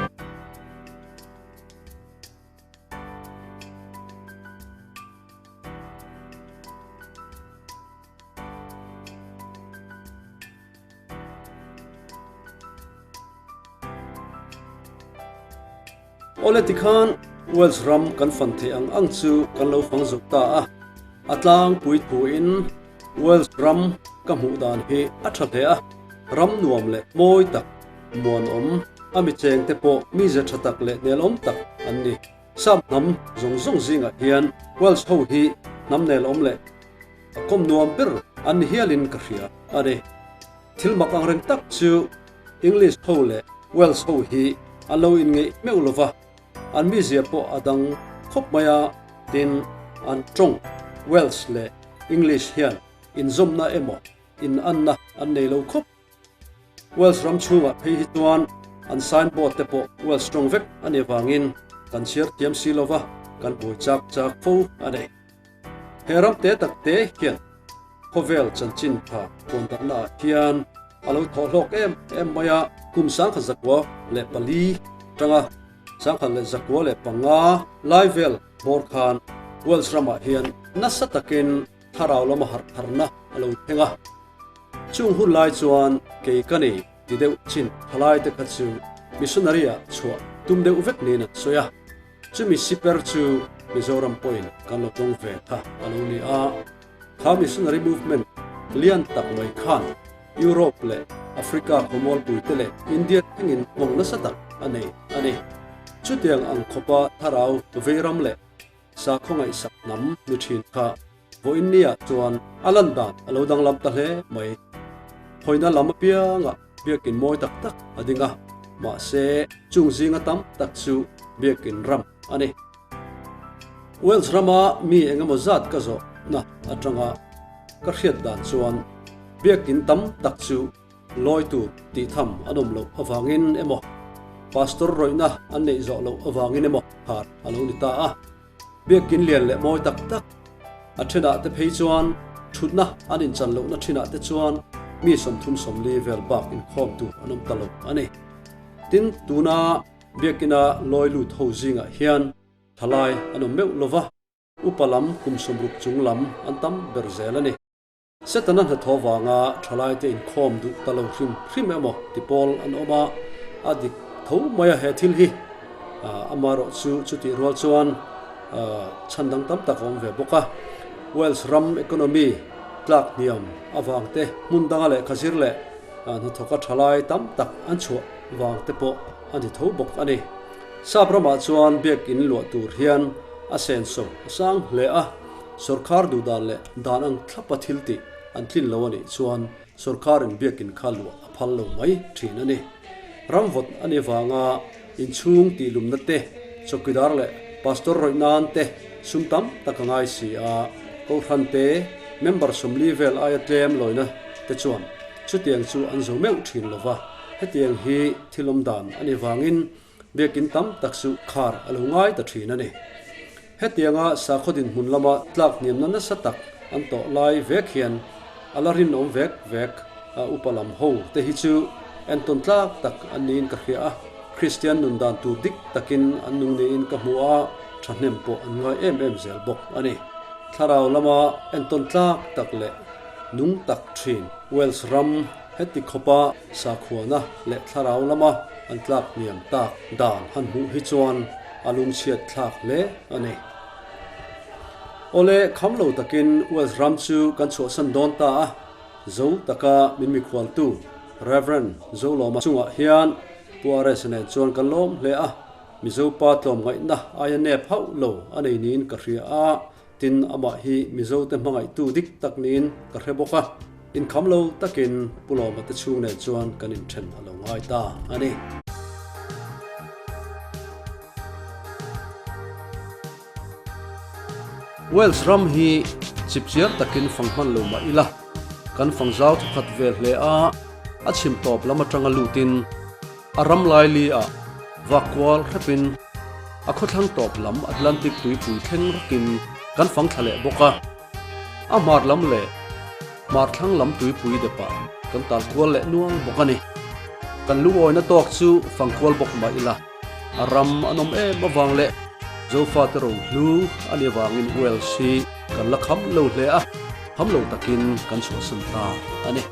Awle tikhan Wales ram kan fan theih ang ang chu kan lo fang zo ta a, a tlangpui thuin Wales ram ka hmuh dan hi a tha hle a, ram nuam leh mawi tak, muanawm, a mi cheng te pawh mize tha tak leh nelawm tak an ni. Sam hnam zawng zawng zingah hian Wales ho hi hnam nelawm leh a kawm nuam ber an ni hialin ka hria a ni. Thil mak ang reng tak chu. English ho leh Welsh ho hi an lo inngeih meuh lo va, an mizia pawh a dang khawp mai a, tin an tawng Welsh leh English hian inzawmna emaw inanna an nei lo khawp. Welsh ram chhungah phei hi chuan an signboard te pawh Welsh tawng vek a nih avangin kan chhiar thiam si lo va, kan buai chak chak fo a ni. He ram te tak te hian khawvel chanchin tha puan darhna ah hian a lo thawh hlawk em em mai a. Kum 1904 tanga 1915 lai vel hmawr khan Welsh ramah hian nasa takin thlarau lama harh tharna a lo thleng a. Chung hun lai chuan kei ka nei ti deuh chin thalai te kha chu missionary ah chhuah tum deuh vek niin an sawi a. Chumi siper chu Mizoram pawhin kan lo tawng ve kha a lo ni a. Kha missionary movement lian tak mai khan Europe leh Africa khawmualpui te leh India thlengin nghawng nasa tak a nei a ni. Chutiang ang khawpa thlarau veiram leh sakhaw ngaihsak hnam ni thin kha vawiin nia chuan a lan dan a lo danglam ta hle mai. Hawina lam apiangah biakin mawi tak tak a ding a, mahse chung zinga tam tak chu biakin ram a ni. Wales rama mi engemaw zat ka zawhna atanga ka hriat dan chuan biakin tam tak chu lawi tur tih tham an awm loh avangin emaw, pastor rawihna an neih zawh loh avangin emaw khar a lo ni ta a. Biakin lian leh mawi tak tak a thenah te phei chuan thutna an inchan lohna thinah te chuan mi 30 vel bak inkhawm tur an awm ta lo a ni. Tin, tuna biakina lawi lut ho zingah hian thalai an awm meuh lova, upa lam kum 60 chung lam an tam ber zel a ni. Setana hnathawh vanga thalaite inkhawm duh ta lo hrim hrim emaw ti pawl an awm a, a dik tho mai a he thil hi. Amaherawh chu chutih rual chuan chhan dang tam tak a awm ve bawk a. Wales ram economy tlak hniam avang te, hmun danga lehkha zir leh hnathawka thalai tam tak an chhuah vang te pawh a ni tho bawk a ni. Sap ramah chuan biakin luah tur hian a senso a sang hle a. Sorkar duhdan leh dan ang thlapa thil tih an tlin lo a nih chuan sorkarin biakin kha luah a phal lo mai thin a ni. Ramvawt a nih vanga inchhung tihlumna te, chawkidar leh pastor rawih nan te sum tam tak a ngai si a, Kohhran te member 40 vel aia tlem lawina te chuan chutiang chu an zo meuh thin lo va, hetiang hi thil awm dan a nih vangin Biakin tam tak chu khar a lo ngai ta thin a ni. Hetianga sakhaw dinhmun lama tlak hniamna nasa tak an tawh lai vek hian a la rinawm vek vek a upa lam ho te hi chu entawn tlak tak an niin ka hria a, Kristian nun dan tur dik takin an nung niin ka hmu a, thahnem pawh an ngai em em zel bawk a ni. Thlarau lama entawn tlak tak leh nung tak thin Wales ram heti khawpa Sakhuana leh thlarau lama an tlak hniam tak dan han hmuh hi chuan a lungchhiat thlak hle a ni. Awle, kham lo takin Wales ram chu kan chhuahsan dawn ta a, zo taka min mikhualtu Rev. Zolawma chungah hian Pu RS nen chuan kan lawm hle a, Mizo pa tlawmngaihna aia nep hauh lo a nei niin ka hria a, Tin, amah hi Mizote hmangaihtu dik tak niin ka hre bawk a, inkham lo takin Pu Lawma te chhung nen chuan kan inthen a lo ngai ta a ni. Wales ram hi chipchiar takin fang hman lo mah ila, kan fang zau thawkhat vel hle a, a chhim tawp lam atanga lutin A ram laili ah vakual hrepin a khawthlang tawp lam Atlantic tuipui thleng rakin kan fang thla leh bawk a. A hmar lam leh hmar thlang lam tuipui depah kan tal kual leh nual bawk a ni. Kan lungawina tawk chu fang kual bawk mah ila a ram an awm em avang leh Zofate rohlu a nih avangin Wales hi kan la kham lo hle a, kham lo takin kan chhuahsan ta a ni.